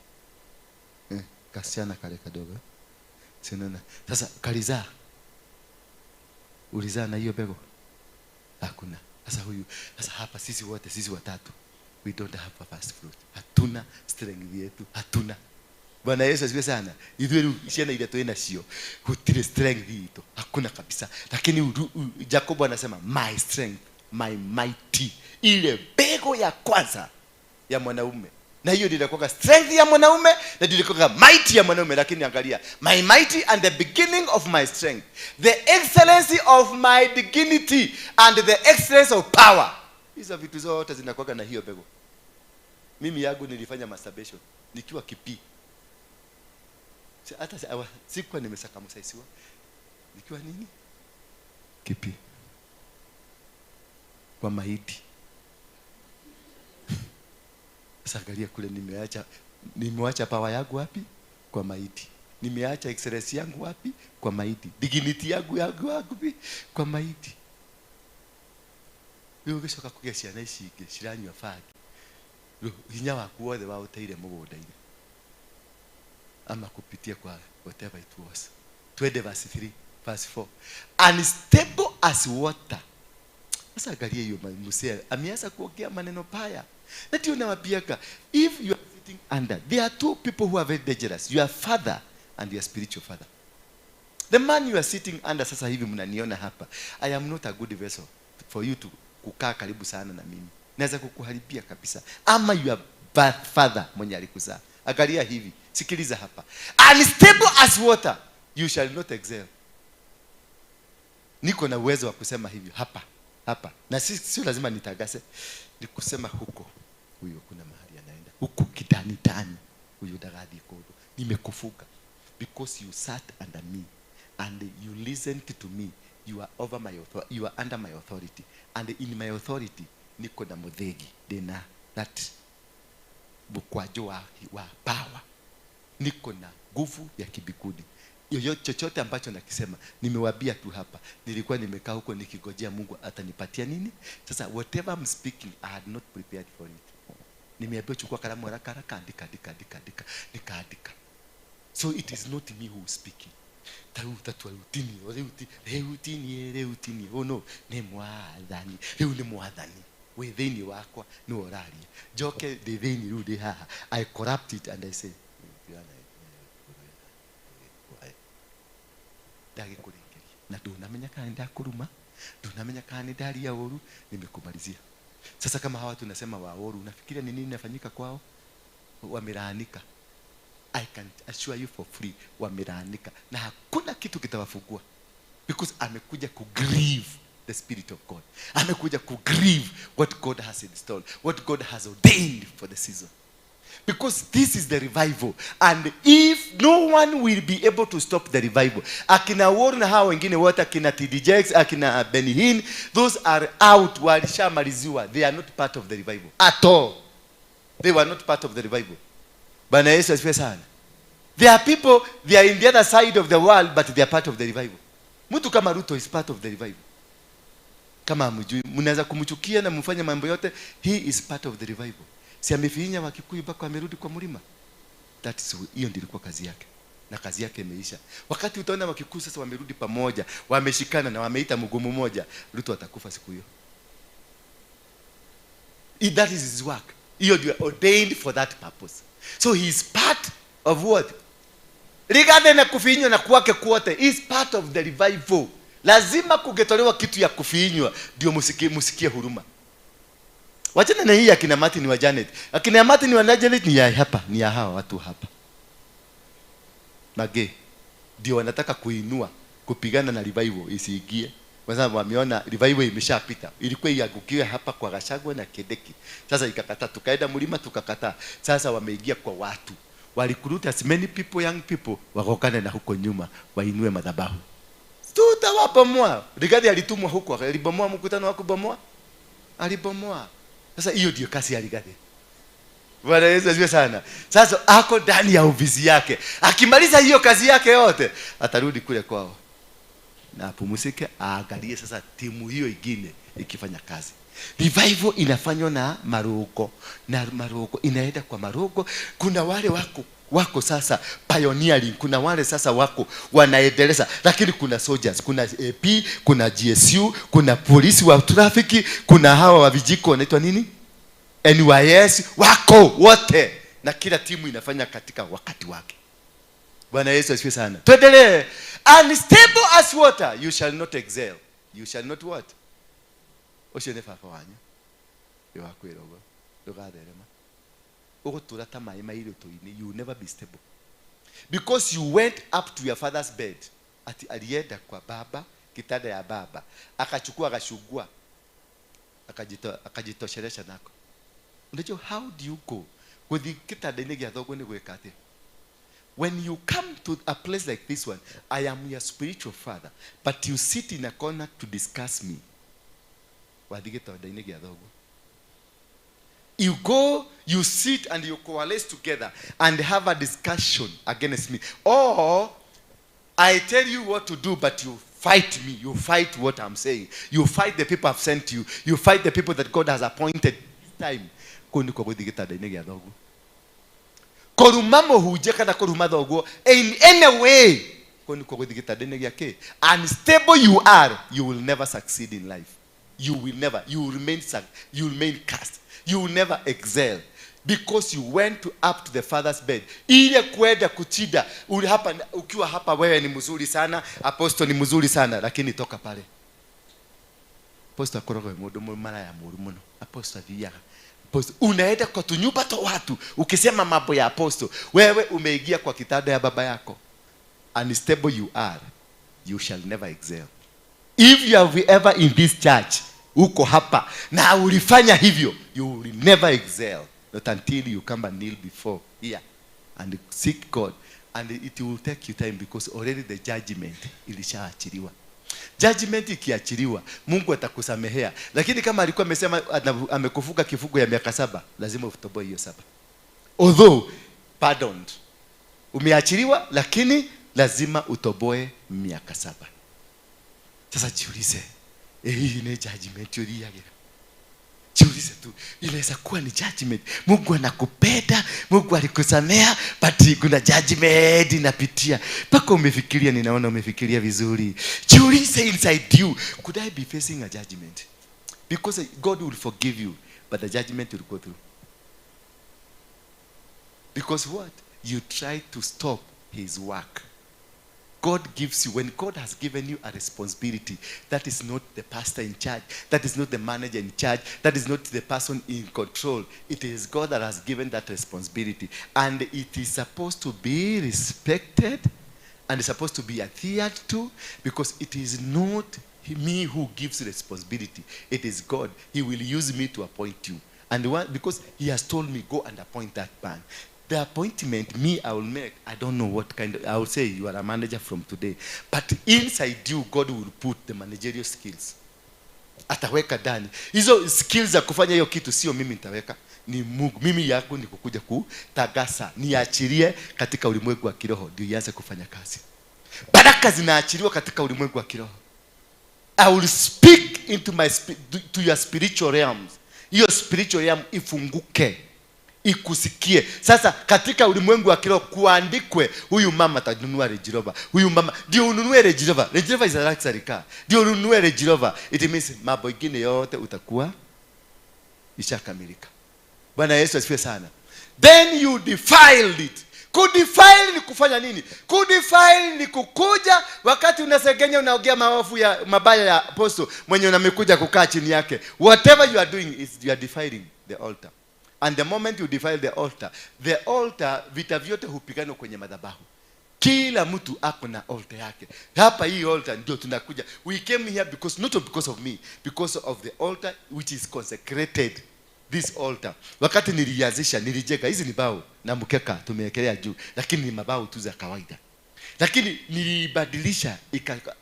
Kasichana kale kadogo. Sinaona. Sasa kalizaa. Ulizaa na hiyo bego? Hakuna. Sasa huyu, sasa hapa sisi wote, sisi watatu, we don't have a first fruit. Hatuna strength yetu, hatuna. Bwana Yesu asifiwe sana. Ithuĩ rĩu ciana iria twĩ nacio, gũtirĩ strength itũ, hakuna kabisa. Lakini Jacob anasema my strength, my mighty, ile mbegu ya kwanza ya mwanaume. Na hiyo ndio inakuwa strength ya mwanaume na ndio inakuwa might ya mwanaume. Lakini angalia, my might and the beginning of my strength, the excellency of my dignity and the excellence of power. Hizo vitu zote zinakuwa na hiyo mbegu. Mimi yangu nilifanya masturbation nikiwa kipi. Hata sikuwa nimecircumcisiwa. Nikiwa nini? Kipi. Kwa maiti. Sasa angalia kule nimeacha power yangu wapi? Kwa maiti. Nimeacha excellence yangu wapi? Kwa maiti. Dignity yangu wapi? Kwa maiti. Rĩu ũgĩcoka kũgĩa ciana ici ingĩ ciranyua bangi. Rĩu hinya waku wothe waũteire mũgũnda-inĩ ama kupitia kwa whatever it was. Twende verse 3, verse 4. Unstable as water. Sasa angalia hiyo mzee ameanza kuongea maneno paya. Na ndio nawaambiaga, if you are sitting under, there are two people who are very dangerous, your father and your spiritual father. The man you are sitting under sasa hivi mnaniona hapa, I am not a good vessel for you to kukaa karibu sana na mimi. Naweza kukuharibia kabisa. Ama your father mwenye alikuzaa. Angalia hivi, sikiliza hapa. Unstable as water, you shall not excel. Niko na uwezo wa kusema hivyo hapa, hapa. Na sio lazima nitagase. Ni kusema huko. Huyo kuna mahali anaenda. Huko kitani tani. Huyo dagadi kodo. Nimekufuka. Because you sat under me and you listened to me. You are over my authority. You are under my authority. And in my authority, niko na muthegi. Dena that bukwajo wa power. Niko na nguvu ya kibikuni. Yoyote chochote ambacho nakisema, nimewambia tu hapa. Nilikuwa nimekaa huko nikigojea Mungu atanipatia nini? Sasa whatever I'm speaking, I had not prepared for it. Nimeambiwa chukua kalamu haraka haraka, andika, andika, andika, andika, nikaandika. So it is not me who is speaking. Taruta tuarutini, reuti, reutini, reutini. Oh no, ni mwathani. Rĩu nĩ mwathani. Wĩ thĩinĩ wakwa nĩ ũraria. Njoke ndĩ thĩinĩ rĩu ndĩ haha. I corrupt it and I say, ndagĩkũrĩkĩria. Na ndũnamenya kana nĩndakũruma, ndũnamenya kana nĩndaria ũru, nimekumalizia. Sasa kama hawa tunasema wa ũru, unafikiria ni nini inafanyika kwao? Wamelaanika. I can assure you for free, wamelaanika. Na hakuna kitu kitawafungua. Because amekuja ku grieve the Spirit of God. Amekuja ku grieve what God has installed, what God has ordained for the season. Because this is the revival. And if no one will be able to stop the revival. Akina Warren na hawa wengine wote, akina TD Jakes, akina Benny Hinn, those are out, walishamaliziwa. They are not part of the revival at all. They were not part of the revival. Bwana Yesu asifiwe sana. There are people, they are in the other side of the world, but they are part of the revival. Mtu kama Ruto is part of the revival. Kama hamjui, mnaweza kumchukia na mfanye mambo yote, he is part of the revival. Si amefinya Wakikuyu mpaka amerudi kwa mlima? That is, hiyo ndio ilikuwa kazi yake. Na kazi yake imeisha. Wakati utaona Wakikuyu sasa wamerudi pamoja, wameshikana na wameita mgomo mmoja, Ruto atakufa siku hiyo. That is his work. Hiyo ndio ordained for that purpose. So he is part of what? Rigathi na kufinywa na kwake kwote, he is part of the revival. Lazima kungetolewa kitu ya kufinywa ndio musikie huruma. Wachana na hii akina Martin wa Janet. Akina Martin wa Janet ni ya hapa, ni ya hawa watu hapa. Mage ndio wanataka kuinua, kupigana na revival isiingie. Kwa sababu wameona revival imeshapita. Ilikuwa iangukiwe hapa kwa Gachagua na Kindiki. Sasa ikakataa, tukaenda mlima tukakataa. Sasa wameingia kwa watu. Walicruit as many people, young people, wakokane na huko nyuma, wainue madhabahu. Tutawabomoa. Rigathi alitumwa huko, alibomoa mkutano wa kubomoa? Alibomoa. Sasa hiyo ndio kazi ya Rigathi. Bwana Yesu asifiwe sana. Sasa ako ndani ya ofisi yake. Akimaliza hiyo kazi yake yote, atarudi kule kwao. Na apumzike, aangalie sasa timu hiyo ingine ikifanya kazi. Revival inafanywa na marogo. Na marogo inaenda kwa marogo. Kuna wale wako sasa pioneering, kuna wale sasa wako wanaendeleza, lakini kuna soldiers, kuna AP, kuna GSU, kuna polisi wa trafiki, kuna hawa wa vijiko wanaitwa nini? NYS, wako wote, na kila timu inafanya katika wakati wake. Bwana Yesu asifiwe sana. Tuendelee. Unstable as water, you shall not excel. You shall not what? Ucio nĩ baba wanyu. Nĩ wa kwĩrwo. Ndũgatherema. Ũgũtũra ta maĩ ma irũtũ-inĩ. You will never be stable. Because you went up to your father's bed. Ati alienda kwa baba, kitanda ya baba. Akachukua akashugua. Akajitoshelesha nako. Unajua, how do you go? Gũthiĩ kĩtanda-inĩ gĩa thoguo nĩ gwĩka atĩa? When you come to a place like this one, I am your spiritual father, but you sit in a corner to discuss me. Wathiĩ gĩtanda-inĩ gĩa thoguo. You go, you sit and you coalesce together and have a discussion against me. Or I tell you what to do, but you fight me. You fight what I'm saying. You fight the people I've sent you. You fight the people that God has appointed this time. Kũu nĩkuo gũthiĩ gĩtanda-inĩ gĩa thoguo. Kũruma mũhunjia kana kũruma thoguo in any way. Kũu nĩkuo gũthiĩ gĩtanda-inĩ gĩa kĩ? Unstable you are, you will never succeed in life. You will never. You will remain, you will remain cast. You will never excel. Because you went up to the father's bed. Ile kwenda kuchinda. Uli hapa, ukiwa hapa wewe ni mzuri sana, apostle ni mzuri sana, lakini toka pale. Apostle akoragwo mũndũ maraya mũru mũno. Apostle athiaga. Apostle, unaenda kwa tunyumba twa watu ukisema mambo ya apostle, wewe umeingia kwa kitanda ya baba yako. Unstable you are, you shall never excel. If you have ever in this church, uko hapa na ulifanya hivyo, you will never excel. Not until you come and kneel before here and seek God. And it will take you time because already the judgment ilishaachiliwa. Judgment ikiachiliwa, Mungu atakusamehea. Lakini kama alikuwa amesema amekufunga kifungo ya miaka 7, lazima utoboe hiyo 7. Although pardoned, umeachiliwa, lakini lazima utoboe miaka 7. Sasa jiulize, hii ni judgment uliyagira. Jiulize tu, inaweza kuwa ni judgment. Mungu anakupenda, Mungu alikusamea, but kuna judgment inapitia. Mpaka umefikiria, ninaona umefikiria vizuri. Jiulize inside you, could I be facing a judgment? Because God will forgive you, but the judgment will go through. Because what? You try to stop his work. God gives you, when God has given you a responsibility, that is not the pastor in charge, that is not the manager in charge, that is not the person in control. It is God that has given that responsibility. And it is supposed to be respected and it's supposed to be adhered to, because it is not me who gives responsibility. It is God. He will use me to appoint you. And one, because he has told me, go and appoint that man. The appointment me I will make, I don't know what kind of, I will say you are a manager from today. But inside you, God will put the managerial skills. Ataweka ndani. Hizo skills za kufanya hiyo kitu sio mimi nitaweka, ni Mungu. Mimi yangu ni kukuja kutagasa, niachilie katika ulimwengu wa kiroho ndio ianze kufanya kazi. Baraka zinaachiliwa katika ulimwengu wa kiroho. I will speak into my to your spiritual realms. Hiyo spiritual realm ifunguke, ikusikie. Sasa katika ulimwengu wa kiroho kuandikwe, huyu mama atanunua Range Rover. Huyu mama ndio ununue Range Rover. Range Rover is a luxury car. Ndio ununue Range Rover. It means mambo ingine yote utakuwa ishakamilika. Bwana Yesu asifiwe sana. Then you defiled it. Kudefile ni kufanya nini? Kudefile ni kukuja wakati unasengenya, unaongea maovu ya mabaya ya apostle mwenye unamekuja kukaa chini yake. Whatever you are doing is you are defiling the altar. And the moment you defile the altar, the altar, vita vyote hupiganwa kwenye madhabahu. Kila mtu ako na altar yake. Hapa hii altar ndio tunakuja. We came here because, not because of me, because of the altar which is consecrated. This altar. Wakati nilianzisha, nilijenga hizi ni bao na mkeka tumewekelea juu, lakini ni mabao tu za kawaida. Lakini nilibadilisha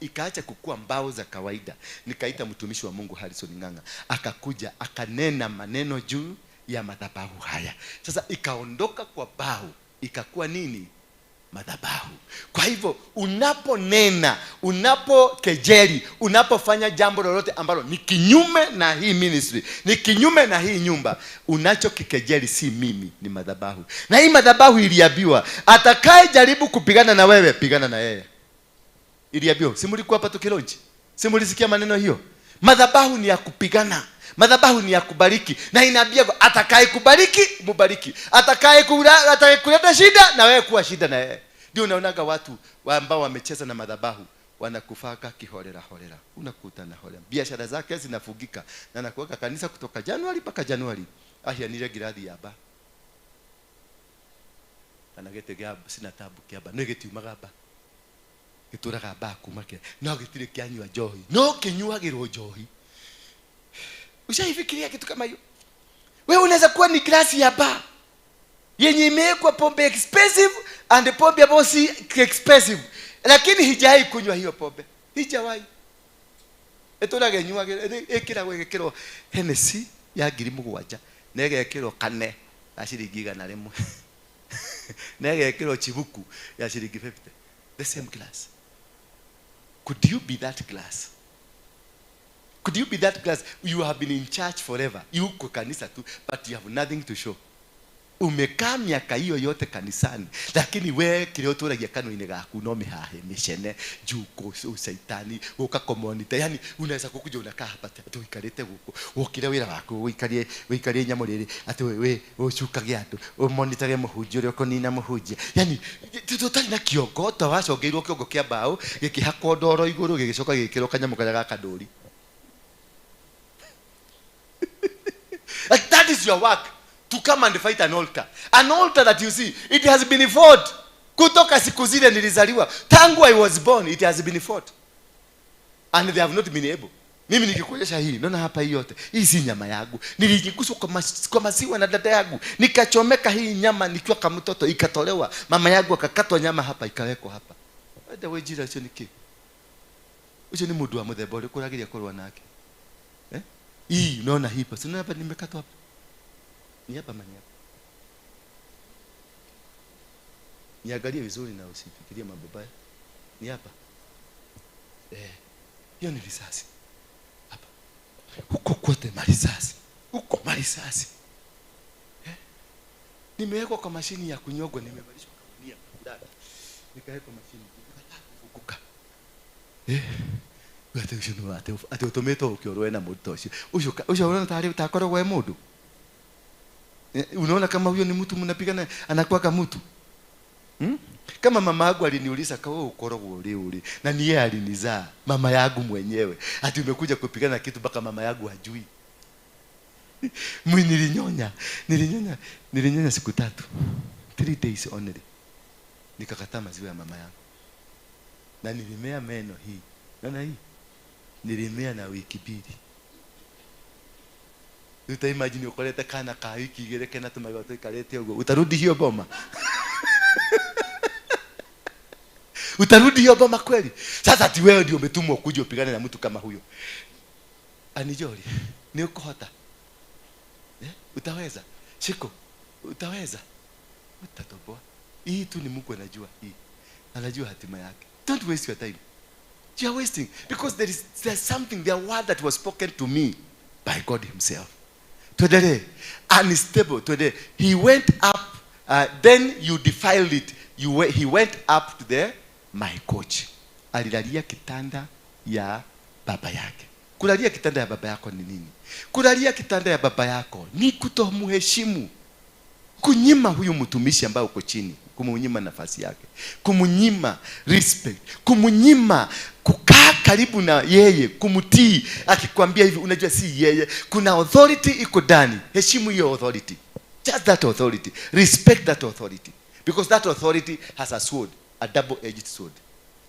ikaacha kukua mbao za kawaida. Nikaita mtumishi wa Mungu Harrison Ng'ang'a, akakuja akanena maneno juu ya madhabahu haya. Sasa ikaondoka kwa bao ikakuwa nini? Madhabahu. Kwa hivyo unaponena, unapokejeli, unapofanya jambo lolote ambalo ni kinyume na hii ministry, ni kinyume na hii nyumba, unachokikejeli si mimi, ni madhabahu. Na hii madhabahu iliambiwa, atakaye jaribu kupigana na wewe, pigana na yeye. Iliambiwa, si mlikuwa hapa tukilaunch? Si mlisikia maneno hiyo? Madhabahu ni ya kupigana. Madhabahu ni ya kubariki. Na inaambia atakaye kubariki, mubariki. Atakaye kuleta shida, na wewe kuwa shida na yeye. Ndio unaonaga watu ambao wamecheza na madhabahu wanakufaka kiholela holela. Unakuta na holela. Biashara zake zinafugika. Na anakuweka kanisa kutoka Januari mpaka Januari. Ahianire girathi ya ba. Kana gĩtĩ gĩa sinatabu kĩa mba no gĩtiumaga mba. Gĩtũraga mba kuma kĩa no gĩtirĩ kĩanyua njohi. No kĩnyuagĩrwo njohi. Ushaifikiria kitu kama hiyo? Wewe unaweza kuwa ni glasi ya bar yenye imewekwa pombe expensive and pombe ambayo si expensive, lakini hijai kunywa hiyo pombe, hijawahi. Ĩtũraga ĩnyuagĩrwo, ĩkĩragwo ĩgĩkĩrwo Hennessy ya 7,000 na ĩgekĩrwo kane ya ciringi 100 na ĩgekĩrwo chibuku ya ciringi 50. The same glass. Could you be that glass? Could you be that glass? You have been in church forever. You uko kanisa tu, but you have nothing to show. Umekaa miaka hiyo yote kanisani, lakini we kile ũtũragia kanua-inĩ gaku no mĩhahe, mĩcene, njuko, usaitani, gũka komonita. Yani unaweza kukuja unakaa hapa ati uikarĩte gũkũ, wokire wĩra waku, ũikarie nyamũ rĩrĩ, ati we ũcukage andũ, ũmonitage mũhunjia ũrĩa ũkũnina mũhunjia. Yani tũtarĩ na kĩongo, ta wacongeirwo kĩongo kĩa mbaũ, gĩkĩhakwo ndoro igũrũ, gĩgĩcoka gĩgĩkĩrwo kanyamũ karĩa ga kandũri. That is your work. To come and fight an altar. An altar that you see, it has been fought. Kutoka siku zile nilizaliwa. Tangu I was born, it has been fought. And they have not been able. Mimi nikikuonyesha hii, naona hapa hii yote. Hii si nyama yangu. Nilijiguswa kwa maziwa na dada yangu. Nikachomeka hii nyama nikiwa kama mtoto, ikatolewa. Mama yangu akakatwa nyama hapa, ikawekwa hapa. Hata wewe jira sio niki. Ucho ni mundu wa muthemba uriku uragiria kurwa nake. Eh? Hii unaona hii hapa. Si unaona hapa nimekatwa hapa. Ni hapa mani hapa. Niangalie vizuri na usifikirie mambo mabaya. Ni hapa. Hiyo ni risasi. Hapa. Huko kote marisasi. Huko marisasi. Nimewekwa kwa mashini ya kunyogwa, nimevalishwa kagunia ndani. Nikawekwa mashini. Nikakataa kuvuka. Ate ucio no ate utumitwo ukiorwo na mundu ucio. Ucio unaona tari takoragwo e mundu. Unaona kama huyo ni mtu mnapigana anakuwa kama mtu. Kama mama yangu aliniuliza kama wewe ukorogwo uri uri na ni yeye alinizaa mama yangu mwenyewe. Ati umekuja kupigana kitu mpaka mama yangu hajui. Mimi nilинyonya siku 3. 3 days only. Nikakataa maziwa ya mama yangu. Na nilimea meno hii. Naona hii? Nilimea na wiki 2. Uta imagine ukoleta kana ka wiki 2 kena tumaga tuikarete uguo. Utarudi hiyo boma. Utarudi hiyo boma kweli? Sasa ati wewe ndio umetumwa kuja upigane na mtu kama huyo. Anijori, ni ukohota. Utaweza? Shiko, utaweza? Utatoboa. Hii tu ni Mungu anajua hii. Anajua hatima yake. Don't waste your time. You are wasting because there's something, there word that was spoken to me by God himself. Today, unstable. Today, he went up, then you defiled it. He went up to the my coach. Alilalia kitanda ya baba yake. Kulalia kitanda ya baba yako ni nini? Kulalia kitanda ya baba yako ni kutomuheshimu. Kunyima huyu mtumishi ambaye uko chini, kumunyima nafasi yake, kumunyima respect, kumunyima kukaa karibu na yeye, kumtii. Akikwambia hivi unajua si yeye, kuna authority iko ndani. Heshimu hiyo authority. Just that authority. Respect that authority. Because that authority has a sword, a double-edged sword.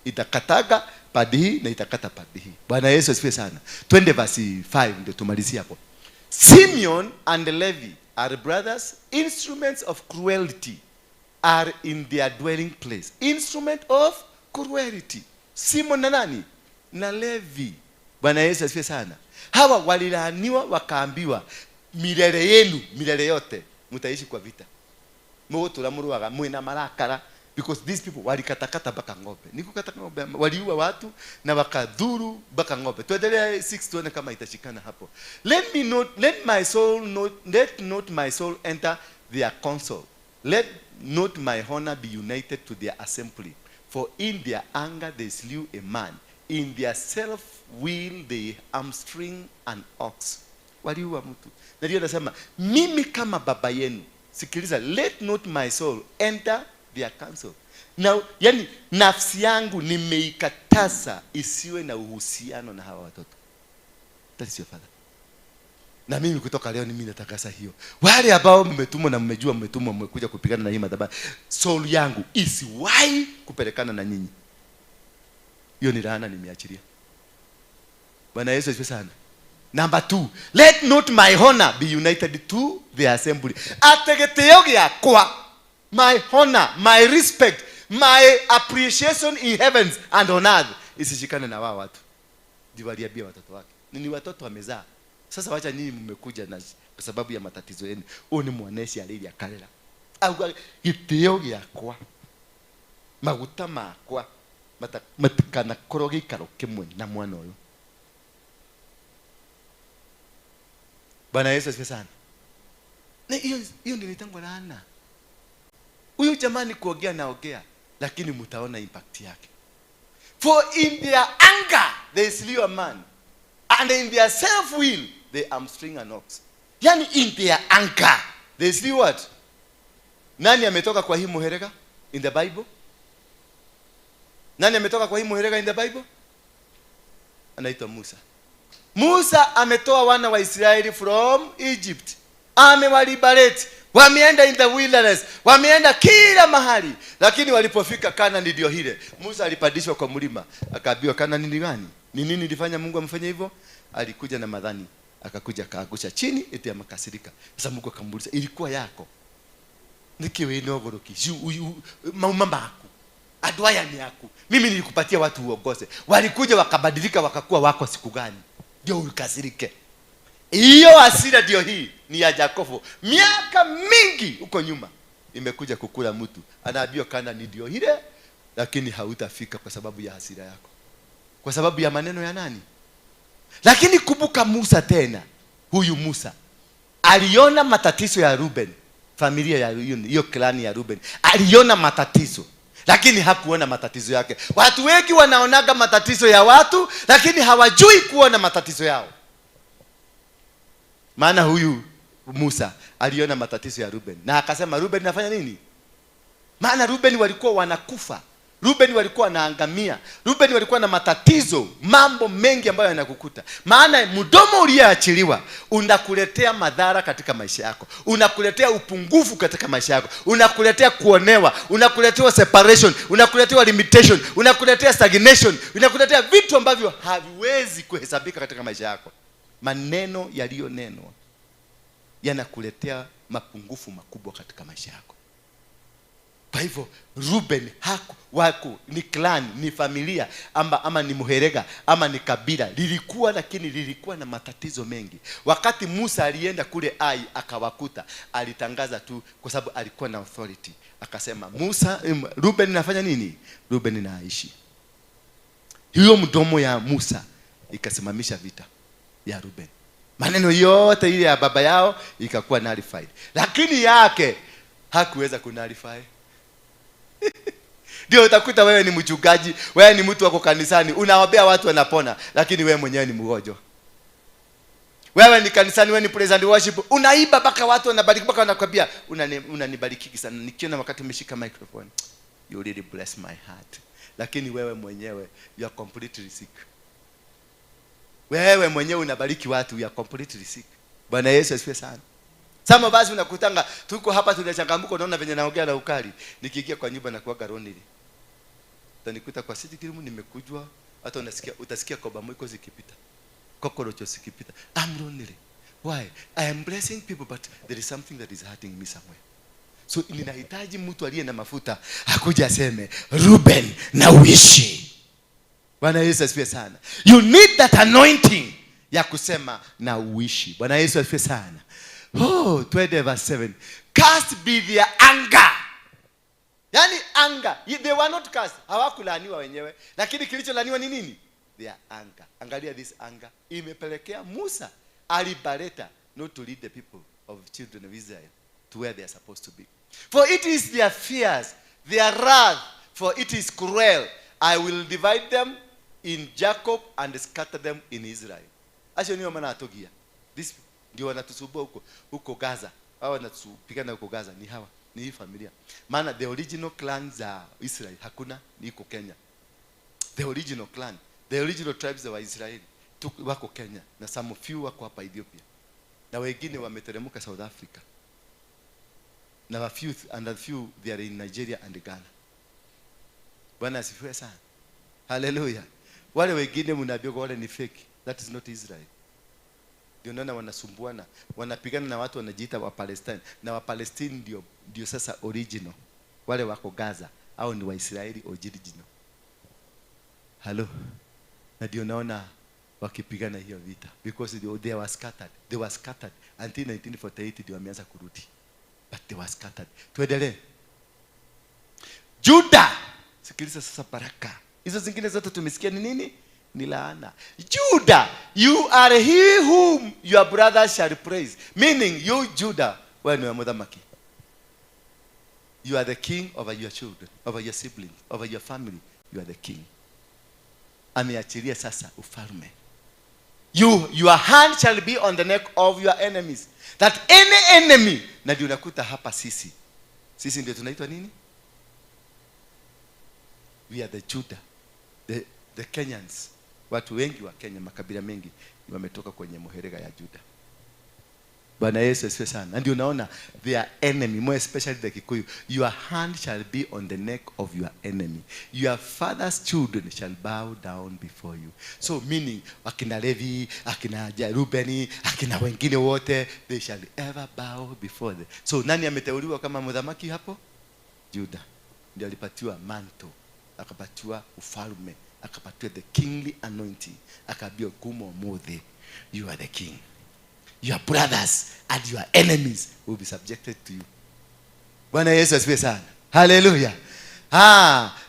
Itakataga padi hii na itakata padi hii. Bwana Yesu asifiwe sana. Twende verse 5 ndio tumalizie hapo. Simeon and Levi are brothers, instruments of cruelty are in their dwelling place. Instrument of cruelty. Simon na nani? Na Levi. Bwana Yesu asifiwe sana. Hawa walilaaniwa wakaambiwa milele yenu, milele yote mtaishi kwa vita. Mugũtũra mũrũaga mwĩna marakara, because these people walikatakata mpaka ng'ombe. Ni kukata ng'ombe, waliua watu na wakadhuru mpaka ng'ombe. Tuendelee 6 tuone kama itashikana hapo. Let me not, let my soul not, let not my soul enter their council. Let not my honor be united to their assembly. For in their anger they slew a man. In their self-will they hamstring an ox. Waliua mtu. Na ndio nasema, mimi kama baba yenu, sikiliza, let not my soul enter their council. Now, yani nafsi yangu nimeikataza isiwe na uhusiano na hawa watoto. That is your father. Na mimi kutoka leo mimi natangaza hiyo. Wale ambao mmetumwa na mmejua mmetumwa, mmekuja kupigana na hii madhabahu, soul yangu isiwahi kupelekana na nyinyi. Hiyo ni laana nimeachilia. Bwana Yesu asifiwe sana. Number 2, let not my honor be united to the assembly. Ate gĩtĩo gĩakwa, my honor, my respect, my appreciation in heavens and on earth isishikane na wao watu. Ndio waliambia watoto wake. Ni watoto wamezaa. Sasa wacha nyinyi mmekuja na kwa sababu ya matatizo yenu. Huyu ni mwanesi alilia kalera. Au gĩtĩo gĩakwa, maguta makwa matikanakorwo gĩikaro kĩmwe na mwana ũyũ. Bwana Yesu asifiwe sana. Na hiyo ndio inaitwa laana. Huyu jamani kuongea naongea, lakini mtaona impact yake. For in their anger they slew a man, and in their self-will they hamstring an ox. Yani in their anger they slew what? Nani ametoka kwa hii muherega in the Bible? Nani ametoka kwa hii muherega in the Bible? Anaitwa Musa. Musa ametoa wana wa Israeli from Egypt. Amewaliberate. Wameenda in the wilderness. Wameenda kila mahali. Lakini walipofika Kanani ndio hile. Musa alipandishwa kwa mlima. Akaambiwa Kanani ni gani? Ni nini ilifanya Mungu amfanye hivyo? Alikuja na madhani. Akakuja akaangusha chini eti amakasirika. Sasa Mungu akamuuliza, ilikuwa yako? Nikiwe inogoroki. Mauma maku. Adwaya ni yako. Mimi nilikupatia watu uongoze. Walikuja wakabadilika wakakuwa wako siku gani? Ndio ukasirike. Hiyo hasira ndio hii ni ya Yakobo. Miaka mingi huko nyuma imekuja kukula mtu. Anaambiwa Kanani ndio ile, lakini hautafika kwa sababu ya hasira yako. Kwa sababu ya maneno ya nani? Lakini kumbuka Musa tena. Huyu Musa aliona matatizo ya Ruben, familia ya hiyo klani ya Ruben. Aliona matatizo, lakini hakuona matatizo yake. Watu wengi wanaonaga matatizo ya watu, lakini hawajui kuona matatizo yao. Maana huyu Musa aliona matatizo ya Ruben na akasema Ruben nafanya nini? Maana Ruben walikuwa wanakufa, Ruben walikuwa wanaangamia, Ruben walikuwa na matatizo, mambo mengi ambayo yanakukuta. Maana mdomo uliyeachiliwa unakuletea madhara katika maisha yako, unakuletea upungufu katika maisha yako, unakuletea kuonewa, unakuletea separation, unakuletea limitation, unakuletea stagnation, unakuletea vitu ambavyo haviwezi kuhesabika katika maisha yako. Maneno yaliyonenwa yanakuletea mapungufu makubwa katika maisha yako. Kwa hivyo Ruben wako ni clan, ni familia ama ni muherega ama ni kabila lilikuwa, lakini lilikuwa na matatizo mengi. Wakati Musa alienda kule Ai akawakuta, alitangaza tu kwa sababu alikuwa na authority. Akasema Musa, Ruben nafanya nini? Ruben naishi. Hiyo mdomo ya Musa ikasimamisha vita ya Ruben. Maneno yote ile ya baba yao ikakuwa nullified. Lakini yake hakuweza kunullify. Ndio utakuta wewe ni mchungaji, wewe ni mtu wako kanisani, unaombea watu wanapona, lakini wewe mwenyewe ni mgonjwa. Wewe ni kanisani, wewe ni praise and worship, unaiba mpaka watu wanabariki, mpaka wanakuambia unanibariki sana. Nikiona wakati umeshika microphone, you really bless my heart. Lakini wewe mwenyewe you are completely sick. Wewe mwenyewe unabariki watu, you are completely sick. Bwana Yesu asifiwe sana. Sama basi unakutanga tuko hapa tunachangamka, unaona venye naongea na ukali. Nikiingia kwa nyumba na kuaga lonely. Utanikuta kwa sitting room nimekujwa, hata unasikia utasikia koba mwiko zikipita. Kokorocho zikipita. I'm lonely. Why? I am blessing people, but there is something that is hurting me somewhere. So ninahitaji mtu aliye na mafuta akuja aseme Ruben na uishi. Bwana Yesu asifiwe sana. You need that anointing ya kusema na uishi. Bwana Yesu asifiwe sana. Oh, 20 verse 7. Cast be their anger. Yani anger. They were not cast. Hawakulaaniwa wenyewe. Lakini kilicholaaniwa ni nini? Their anger. Angalia this anger. Imepelekea Musa alibareta not to lead the people of children of Israel to where they are supposed to be. For it is their fears, their wrath, for it is cruel. I will divide them in Jacob and scatter them in Israel. Acho niyo maana atogia. This ndio wanatusumbua huko huko Gaza. Hawa wanatupigana huko Gaza ni hawa, ni hii familia. Maana the original clan za Israel hakuna, ni iko Kenya. The original clan, the original tribes wa Israel wako Kenya na some few wako hapa Ethiopia. Na wengine wameteremka South Africa. Na a few, and a few they are in Nigeria and Ghana. Bwana asifiwe sana. Hallelujah. Wale wengine mnaambiwa wale ni fake. That is not Israel. Ndio naona wanasumbuana, wanapigana na watu wanajiita wa Palestine. Na wa Palestine ndio sasa original. Wale wako Gaza au ni Waisraeli original. Hello. Na ndio naona wakipigana hiyo vita because they were scattered. They were scattered until 1948 ndio wameanza kurudi. But they were scattered. Tuendelee. Judah. Sikiliza sasa baraka. Hizo zingine zote tumesikia ni nini? Ni laana. Judah, you are he whom your brothers shall praise. Meaning you Judah, wewe ni muthamaki. You are the king over your children, over your siblings, over your family. You are the king. Ameachilia sasa ufalme. Your hand shall be on the neck of your enemies. That any enemy. Na ndio unakuta hapa sisi. Sisi ndio tunaitwa nini? We are the Judah. The Kenyans. Watu wengi wa Kenya, makabila mengi wametoka kwenye muherega ya Judah. Bwana Yesu asifiwe sana. Ndio unaona their enemy, more especially the Kikuyu, your hand shall be on the neck of your enemy. Your father's children shall bow down before you. So meaning akina Levi, akina Rubeni, akina wengine wote, they shall ever bow before them. So nani ameteuliwa kama muthamaki hapo? Judah. Ndio alipatiwa manto, akapatiwa ufalme, akapatiwa the kingly anointing, akaambiwa kumo muthe, you are the king. Your brothers and your enemies will be subjected to you. Bwana Yesu asifiwe sana. Hallelujah.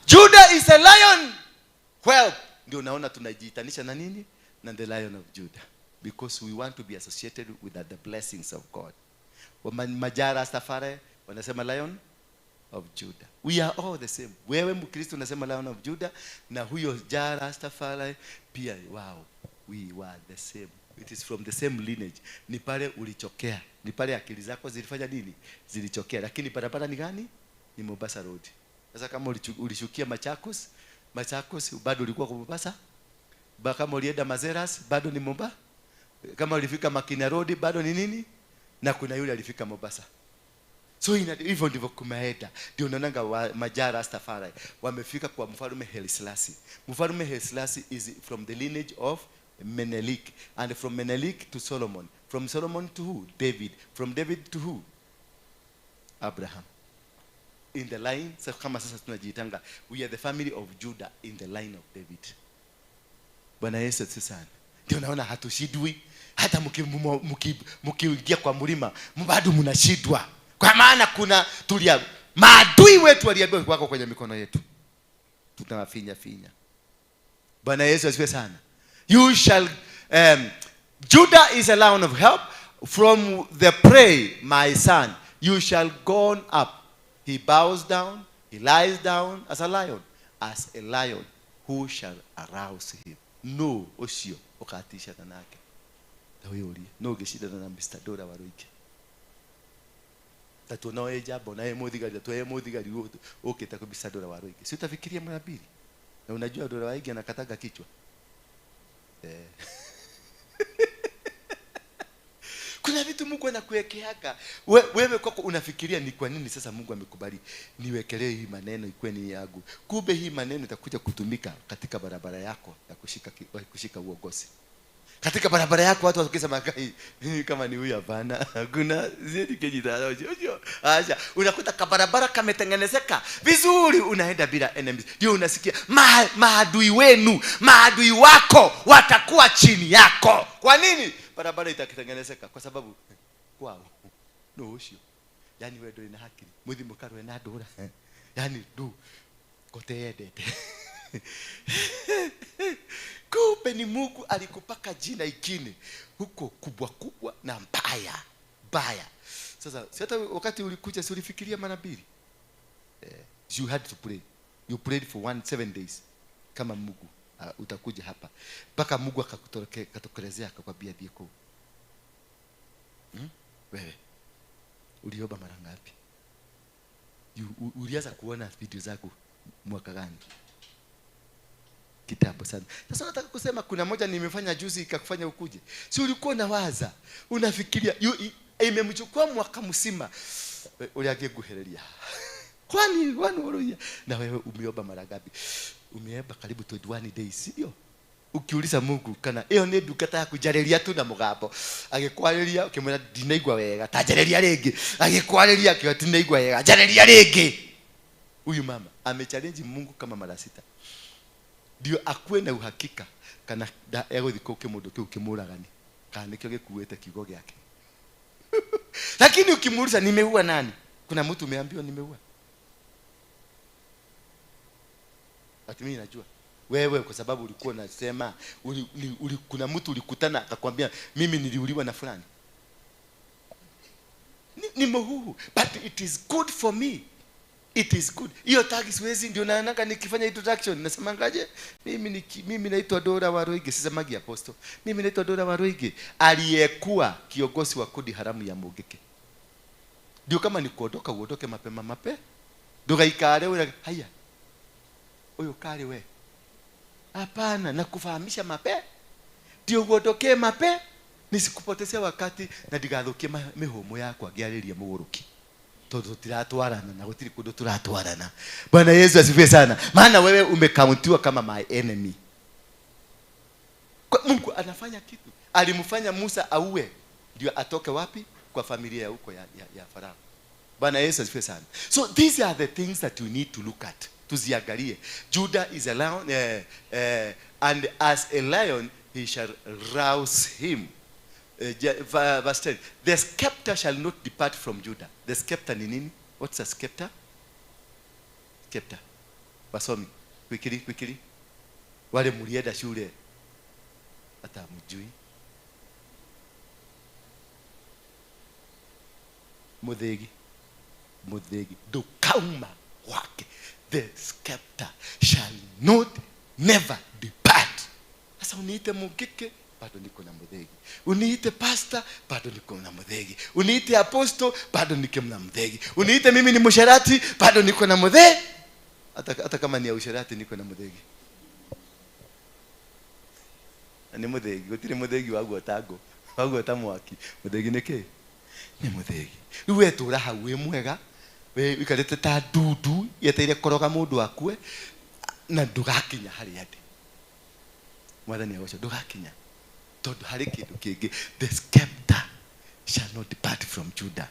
Judah is a lion. Well, ndio naona tunajiitanisha na nini? Na the Lion of Judah. Because we want to be associated with the blessings of God. Majara Rastafari wanasema Lion of Judah. We are all the same. Wewe Mkristo unasema Lion of Judah na huyo Jara Rastafari pia, wow, we were the same. It is from the same lineage. Ni pale ulichokea. Ni pale akili zako zilifanya nini? Zilichokea. Lakini barabara ni gani? Ni Mombasa Road. Sasa kama ulishukia Machakos, Machakos bado ulikuwa kwa Mombasa? Kama ulienda Mazeras bado ni Mombasa? Kama ulifika Makina Road bado ni nini? Na kuna yule alifika Mombasa. So hivyo ndivyo kumeenda. Ndio unaonanga Majara Rastafari wamefika kwa mfalme Haile Selassie. Mfalme Haile Selassie is from the lineage of Menelik, and from Menelik to Solomon, from Solomon to who? David. From David to who? Abraham. In the line, so kama sasa tunajiitanga, we are the family of Judah in the line of David. Bwana Yesu asifiwe sana. Ndio naona hatushidwi. Hata mkiingia kwa mlima bado mnashidwa. Kwa maana kuna tulia maadui wetu waliambiwa wako kwenye mikono yetu. Tutawafinya finya. Bwana Yesu asifiwe sana. You shall, Judah is a lion of help. From the prey, my son, you shall go up. He bows down, he lies down as a lion. As a lion, who shall arouse him? No, osio, ukatisha tanake. No, geshida na Mr. Dora Waruike. Tatu na ejabo na emodigari, tatu emodigari, okay, tako Mr. Dora Waruike. Si utafikiria mara mbili. Na unajua Dora Waruike anakataga kichwa. Kuna vitu Mungu anakuwekeaga. Wewe kwako unafikiria ni kwa nini sasa Mungu amekubali niwekelee hii maneno ikuwe ni yangu. Kumbe hii maneno itakuja kutumika katika barabara yako ya kushika uongozi. Katika barabara yako watu wakisema kai kama ni huyu hapana. Hakuna zidi kejitalo. Acha unakuta kabarabara kametengenezeka vizuri, unaenda bila enemies. Ndio unasikia maadui wenu, maadui wako watakuwa chini yako. Kwa nini? Barabara itatengenezeka kwa sababu kwao no ushio. Yani wewe ndio una haki. Muthi mukarwe na ndura. Yani du kote edete. Kumbe ni Mungu alikupaka jina ikini huko kubwa kubwa na mbaya mbaya. Sasa si hata wakati ulikuja si ulifikiria mara mbili? You had to pray. You prayed for 7 days. Kama Mungu utakuja hapa. Mpaka Mungu akatokelezea akakwambia dhiko. Wewe uliomba mara ngapi? Ulianza kuona video zako mwaka gani? Kitambo sana. Sasa nataka kusema kuna moja nimefanya juzi ikakufanya ukuje. Si ulikuwa unawaza, unafikiria, imemchukua mwaka mzima. Uliage guhereria. Kwani wanu na wewe umeomba mara ngapi? Umeomba karibu 21 days, sio? Ukiuliza Mungu kana iyo ni ndungata yaku njarĩria tu na mũgambo. Agĩkwarĩria ukimwĩra ndinaigua wega, ta njarĩria rĩngĩ. Agĩkwarĩria akiuga ndinaigua wega, njarĩria rĩngĩ. Huyu mama amechallenge Mungu kama mara 6. Ndio akue na uhakika kana egũthiĩ kũu kĩmũndũ kĩu kĩmũragani, kana nĩkĩo gĩkuĩte kiugo gĩake. Lakini ukimuuliza nimeua nani? Kuna mtu umeambiwa nimeua? Ati mimi najua. Wewe kwa sababu ulikuwa unasema kuna mtu ulikutana akakwambia mimi niliuliwa na fulani. Ni mohuhu, but it is good for me. It is good. Hiyo tag siwezi, ndio naananga nikifanya introduction nasema ngaje? Mimi naitwa Dora Waruinge, sisemagi apostle. Mimi naitwa Dora Waruinge, aliyekuwa kiongozi wa kundi haramu ya Mungiki. Ndio kama ni kuondoka uondoke mapema mape. Ndugaikare wewe haya. Huyo kale we. Hapana, nakufahamisha mape. Ndio uondoke mape, nisikupotezea wakati na ndigathukie mihumo yakwa ngiarĩria mũgũrũki. Tondu tiratwarana na gutiri kundu turatwarana. Bwana Yesu asifiwe sana. Maana wewe umekauntiwa kama my enemy. Kwa Mungu anafanya kitu. Alimfanya Musa auwe ndio atoke wapi? Kwa familia ya huko ya Farao. Bwana Yesu asifiwe sana. So these are the things that you need to look at. Tuziangalie. Judah is a lion, and as a lion he shall rouse him. Verse 10. The scepter shall not depart from Judah. The scepter ni nini? What's a scepter? Scepter. Wasomi. Quickly, quickly. Wale mulienda shule. Hata mjui. Muthegi. Muthegi. Ndukauma wake. The scepter shall not never depart. Sasa uniite Mungiki, bado niko na Muthegi. Uniite pastor, bado niko na Muthegi. Uniite apostle, bado niko na Muthegi. Uniite mimi ni msherati, bado niko na Muthegi. Hata kama ni ya usherati niko na Muthegi. Ni Muthegi, gutiri Muthegi wa guotango, wa guota mwaki. Muthegi ni ki? Ni Muthegi. Riu we tura hau wi mwega, we wikarite ta ndundu yeteire koroga mundu akue na ndugakinya haria ndi. Mwathani agoco ndugakinya. Tondu hari kindu kingi, the scepter shall not depart from Judah,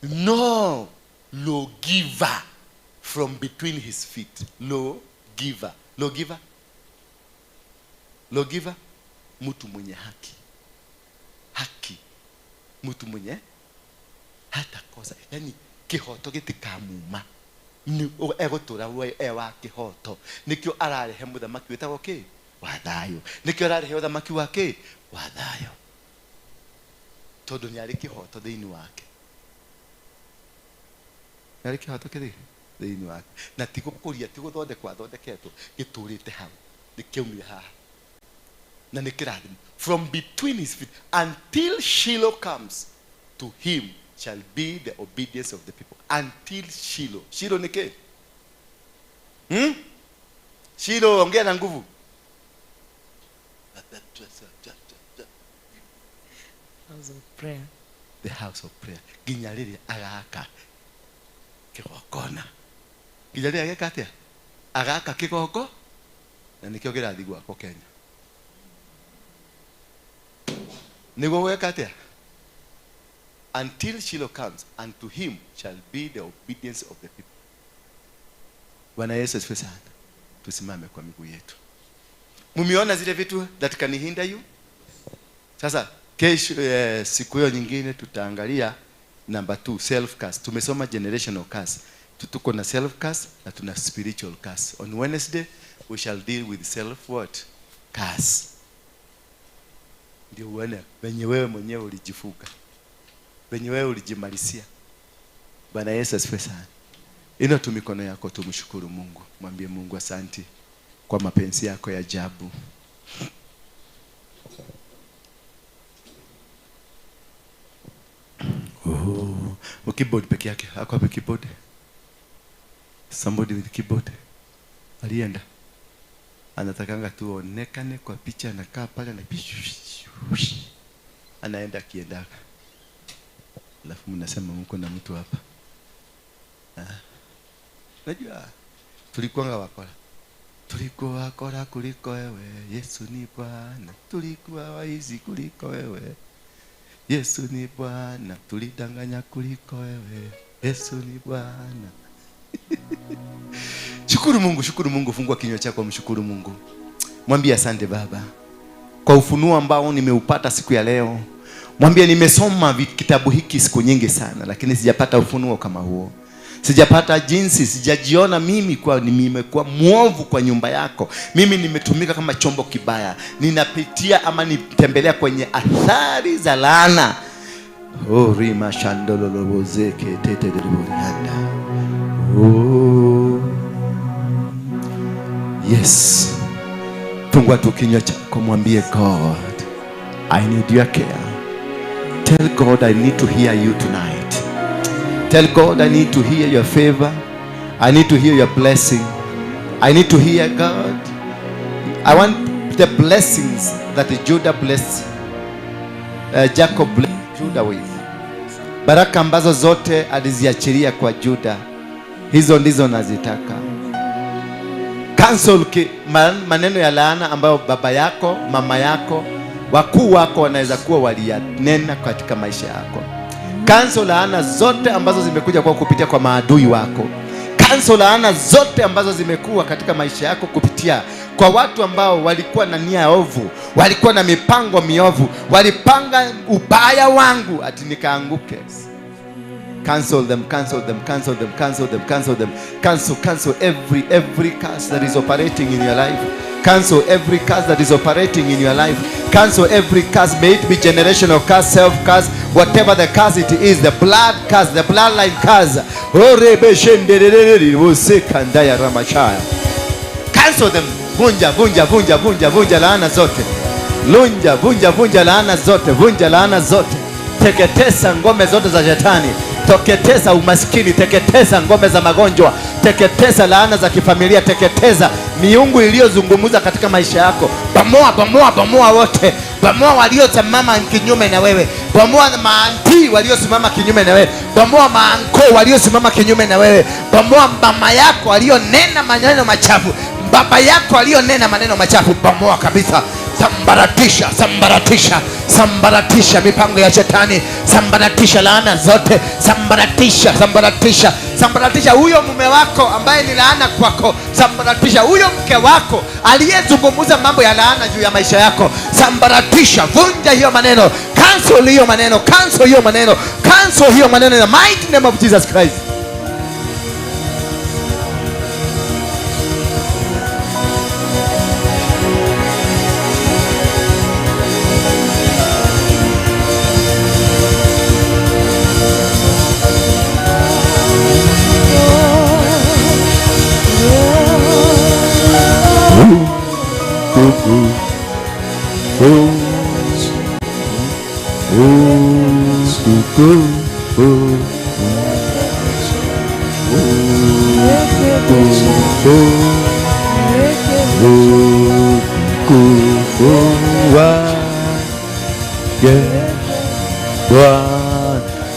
no lawgiver from between his feet. Lawgiver, lawgiver, lawgiver, mtu mwenye haki, haki, mtu mwenye hata kosa, yani kihoto gitikamuma, ni egutura we ewa kihoto, nikio ararehe muthamaki witagwo ki? Wa thayo. Nikio ararehe uthamaki wa ki? Wa thayo. Tondu ni ari kihoto thiini wake. Ni ari kihoto kithi thiini wake. Na ti gukuria, ti guthondekwo athondeketwo, giturite hau, nikiumire haha. Na ni kirathimo. From between his feet until Shiloh comes, to him shall be the obedience of the people. Until Shiloh. Shiloh ni ki? Shiloh, ongea na nguvu. House of prayer. The house of prayer. Ginya rĩrĩa agaka kĩgongona. Ginya rĩrĩa ageka atĩa? Agaka kĩgongo, na nĩkĩo kĩrathiĩ gwakwo Kenya. Nĩguo gweka atĩa? Until Shiloh comes, and to him shall be the obedience of the people. Bwana Yesu asifiwe sana. Tusimame kwa miguu yetu. Mumeona zile vitu that can hinder you? Sasa kesho, siku hiyo nyingine tutaangalia number 2, self curse. Tumesoma generational curse. Tuko na self curse na tuna spiritual curse. On Wednesday we shall deal with self what? Curse. Ndio uone venye wewe mwenyewe ulijifuka, venye wewe ulijimalisia. Bwana Yesu asifiwe sana. Inua tu mikono yako tumshukuru Mungu. Mwambie Mungu asante kwa mapenzi yako ya ajabu. Oh, keyboard peke yake. Ako wapi keyboard? Somebody with keyboard. Alienda. Anatakanga tu onekane kwa picha, anakaa pale na anaenda kiendaka. Alafu mnasema mko na mtu hapa. Najua tulikuwa wakora. Tulikuwa wakora kuliko wewe, Yesu ni Bwana. Tulikuwa waizi kuliko wewe, Yesu ni Bwana. Tulidanganya kuliko wewe, Yesu ni Bwana. Shukuru Mungu, shukuru Mungu. Fungua kinywa chako, mshukuru Mungu. Mwambie asante Baba kwa ufunuo ambao nimeupata siku ya leo. Mwambie nimesoma kitabu hiki siku nyingi sana, lakini sijapata ufunuo kama huo. Sijapata jinsi, sijajiona mimi kwa nimekuwa muovu kwa nyumba yako. Mimi nimetumika kama chombo kibaya. Ninapitia ama nitembelea kwenye athari za laana. Oh, rima shandololobozeke tete deliborianda. Oh. Yes. Fungua tu kinywa chako, mwambie God, I need your care. Tell God I need to hear you tonight. Tell God I need to hear your favor. I need to hear your blessing. I need to hear God. I want the blessings that Judah blessed, Jacob blessed Judah with. Baraka ambazo zote aliziachilia kwa Judah, hizo ndizo nazitaka. Cancel maneno ya laana ambayo baba yako, mama yako, wakuu wako wanaweza kuwa waliyanena katika maisha yako. Cancel laana zote ambazo zimekuja kwa kupitia kwa maadui wako. Cancel laana zote ambazo zimekuwa katika maisha yako kupitia kwa watu ambao walikuwa na nia ovu, walikuwa na mipango miovu, walipanga ubaya wangu ati nikaanguke. Cancel them, cancel them, cancel them, cancel them, cancel them. Cancel, cancel every curse that is operating in your life. Cancel every curse that is operating in your life. Cancel every curse, may it be generational curse, self curse, whatever the curse it is, the blood curse, the bloodline curse. Cancel them. Vunja, vunja, vunja, vunja, vunja laana zote. Lunja, vunja, vunja laana zote, vunja laana zote. Teketesa ngome zote za shetani. Teketesa umaskini, teketesa ngome za magonjwa, teketesa laana za kifamilia, teketesa miungu iliyozungumza katika maisha yako. Bomoa, bomoa, bomoa wote. Bomoa waliosimama kinyume na wewe. Bomoa maanti waliosimama kinyume na wewe. Bomoa maanko waliosimama kinyume na wewe. Bomoa mama yako aliyonena maneno machafu, baba yako aliyonena maneno machafu. Bomoa kabisa. Sambaratisha, sambaratisha, sambaratisha mipango ya shetani, sambaratisha laana zote, sambaratisha, sambaratisha, sambaratisha huyo mume wako ambaye ni laana kwako, sambaratisha huyo mke wako aliyezungumza mambo ya laana juu ya maisha yako, sambaratisha, vunja hiyo maneno, cancel hiyo maneno, cancel hiyo maneno, cancel hiyo maneno in the mighty name of Jesus Christ.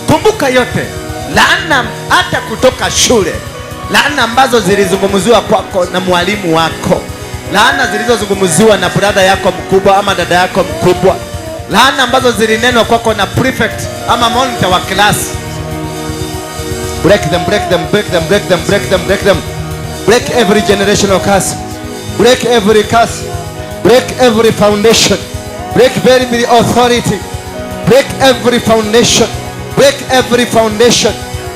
Kumbuka yote laana, hata kutoka shule, laana ambazo zilizungumziwa kwako na mwalimu wako, laana zilizozungumziwa na brother yako mkubwa ama dada yako mkubwa, laana ambazo zilinenwa kwako na prefect ama monitor wa class. Break them, break them, break them, break them, break them, break them. Break every generational curse. Break every curse. Break every foundation. Break every authority. Break every foundation. Break every foundation.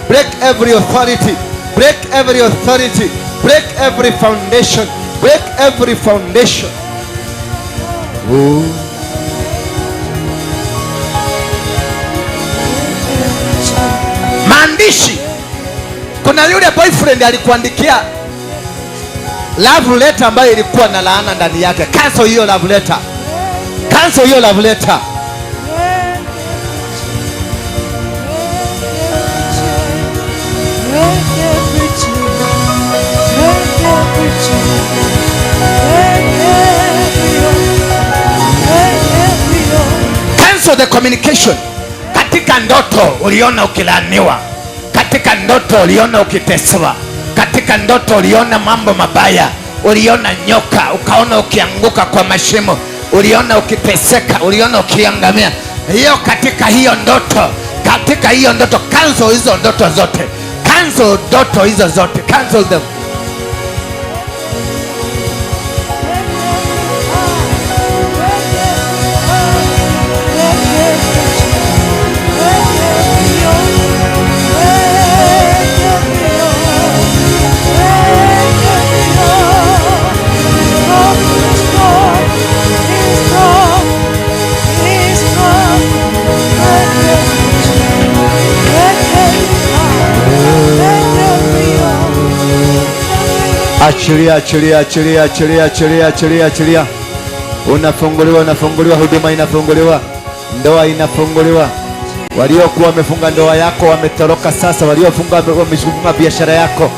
Break every authority. Break every authority. Break every foundation. Break every foundation. Oh. Maandishi. Kuna yule boyfriend alikuandikia love letter ambayo ilikuwa na laana ndani yake. Cancel hiyo love letter. Cancel hiyo love letter. Break every chain. Break every chain. Break Communication. Katika ndoto uliona ukilaaniwa, katika ndoto uliona ukiteswa, katika ndoto uliona mambo mabaya, uliona nyoka, ukaona ukianguka kwa mashimo, uliona ukiteseka, uliona ukiangamia. Hiyo katika hiyo ndoto, katika hiyo ndoto, cancel hizo ndoto zote, cancel ndoto hizo zote, cancel them. Achilia, achilia, achilia, achilia, achilia, achilia, achilia. Unafunguliwa, unafunguliwa, huduma inafunguliwa, ndoa inafunguliwa. Waliokuwa wamefunga ndoa yako wametoroka sasa, waliofunga wamefunga biashara yako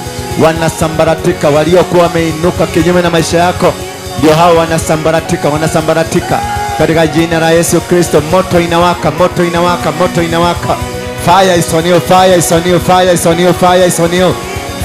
wanasambaratika, waliokuwa wameinuka kinyume na maisha yako ndio hao wanasambaratika, wanasambaratika katika jina la Yesu Kristo. Moto inawaka, moto inawaka, moto inawaka. Fire is on you, fire is on you, fire is on you, fire is on you.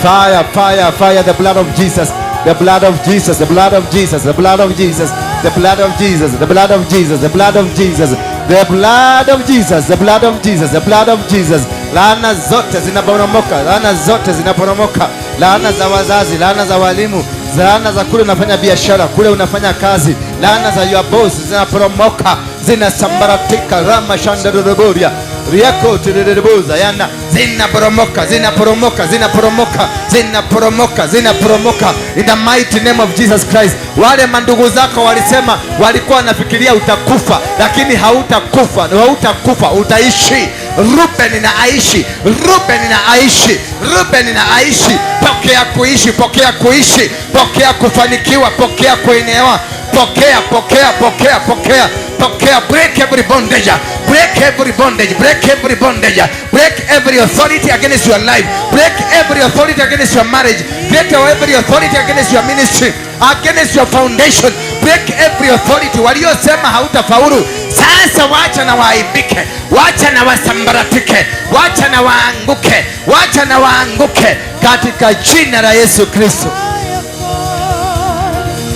Fire, fire, fire, the blood of Jesus, the blood of Jesus, the blood of Jesus, the blood of Jesus, the blood of Jesus, the blood of Jesus, the blood of Jesus, the blood of Jesus, the blood of Jesus, the blood of Jesus. Laana zote zinaporomoka, laana zote zinaporomoka, laana za wazazi, laana za walimu, laana za kule unafanya biashara, kule unafanya kazi, laana za your boss zinaporomoka, zinasambaratika. Rama shandaruburia riako tiriribuza yana zinaporomoka, zinaporomoka, zinaporomoka, zinaporomoka, zinaporomoka in the mighty name of Jesus Christ. Wale mandugu zako walisema, walikuwa wanafikiria utakufa, lakini hautakufa, hautakufa, utaishi. Ruben na aishi, Ruben na aishi, Ruben na aishi. Pokea kuishi, pokea kuishi, pokea kufanikiwa, pokea kuenewa, pokea, pokea, pokea, pokea, pokea. Break every bondage, break every bondage, break every bondage, break every authority against your life, break every authority against your marriage, break every authority against your ministry, against your foundation, break every authority. Waliosema hautafaulu sasa wacha na waaibike, wacha na wasambaratike, wacha na waanguke, wacha na waanguke katika jina la Yesu Kristo.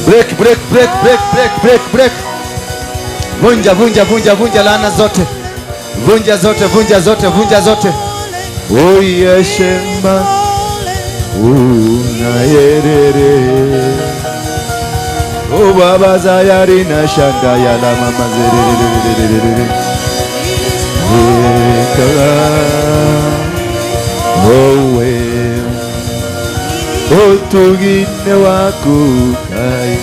Break, break, break, break, break, break, break. Vunja, vunja, vunja, vunja laana zote. Vunja zote, vunja zote, vunja zote. Oyeshema unayerere. O baba zayari na shanda ya la mama zerere. Ekala owe otugine wako kai.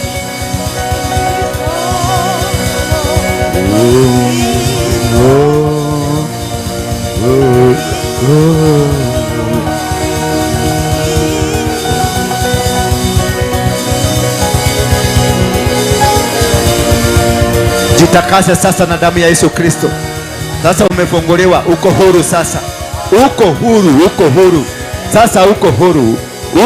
Oh, oh, oh. Jitakase sasa na damu ya Yesu Kristo. Sasa umefunguliwa, uko huru sasa. Uko huru, uko huru. Sasa uko huru,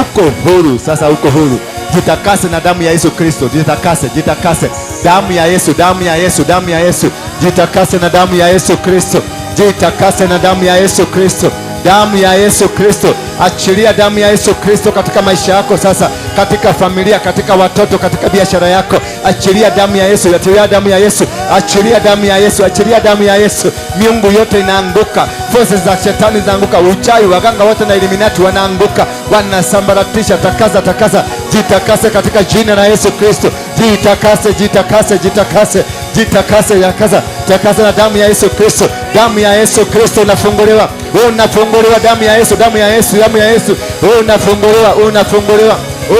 uko huru, sasa uko huru. Jitakase na damu ya Yesu Kristo. Jitakase, jitakase. Damu ya Yesu, damu ya Yesu, damu ya Yesu. Jitakase na damu ya Yesu Kristo. Jitakase na damu ya Yesu Kristo. Damu ya Yesu Kristo. Achilia damu ya Yesu Kristo katika maisha yako sasa, katika familia, katika watoto, katika biashara yako. Achilia damu ya Yesu, achilia damu ya Yesu, achilia damu ya Yesu, achilia damu ya Yesu. Miungu yote inaanguka, forces za shetani zinaanguka, uchawi, waganga wote na Illuminati wanaanguka, wanasambaratisha. Takasa, takasa, jitakase katika jina la Yesu Kristo. Jitakase, jitakase, jitakase, jitakase, takasa, takasa na damu ya Yesu Kristo. Damu ya Yesu Kristo unafunguliwa, unafunguliwa. Damu ya Yesu, damu ya Yesu, damu ya Yesu. Unafunguliwa, unafunguliwa,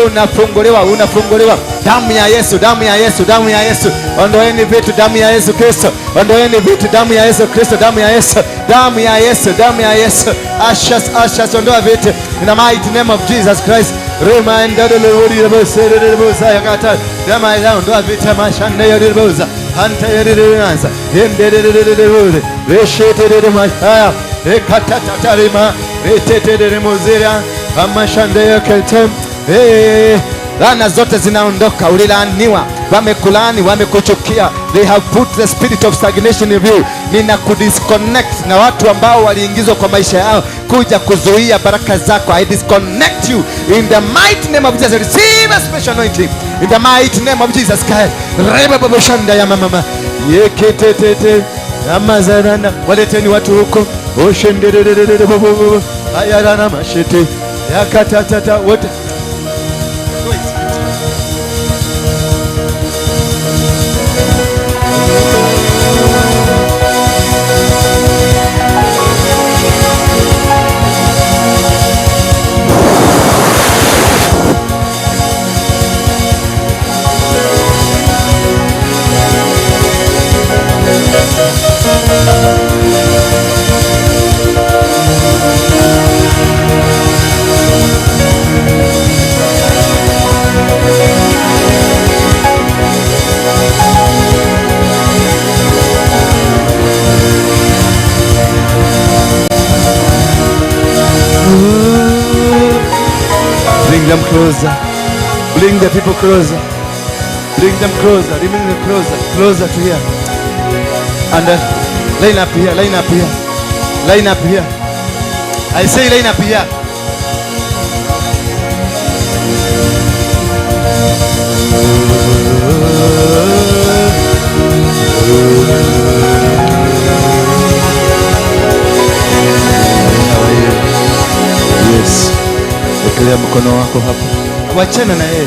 unafunguliwa, unafunguliwa. Damu ya Yesu, damu ya Yesu, damu ya Yesu. Ondoeni vitu, damu ya Yesu Kristo. Ondoeni vitu, damu ya Yesu Kristo, damu ya Yesu, damu ya Yesu, damu ya Yesu. Ashes, ashes, ondoa vitu in the mighty name of Jesus Christ. Laana zote zinaondoka. Ulilaaniwa, Wamekulaani, wamekuchukia. They have put the spirit of stagnation in you. Ninakudisconnect na watu ambao waliingizwa kwa maisha yao kuja kuzuia baraka zako. I disconnect you in the mighty name of Jesus. Receive a special anointing in the mighty name of Jesus Christ. Reba ya mama yeketetete amazarana, waleteni watu huko oshendererere ayarana mashete yakatatata wote. Bring them closer. Bring the people closer. Bring them closer. Bring them closer. Closer to here. And line up here. Line up here. Line up here. I say line up here. Yes. Wekelea mkono wako hapo. Wachana na yeye.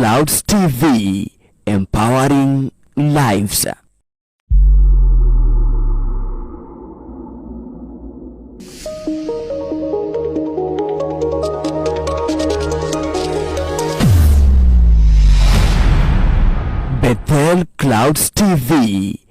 Clouds TV, empowering lives. Bethel Clouds TV,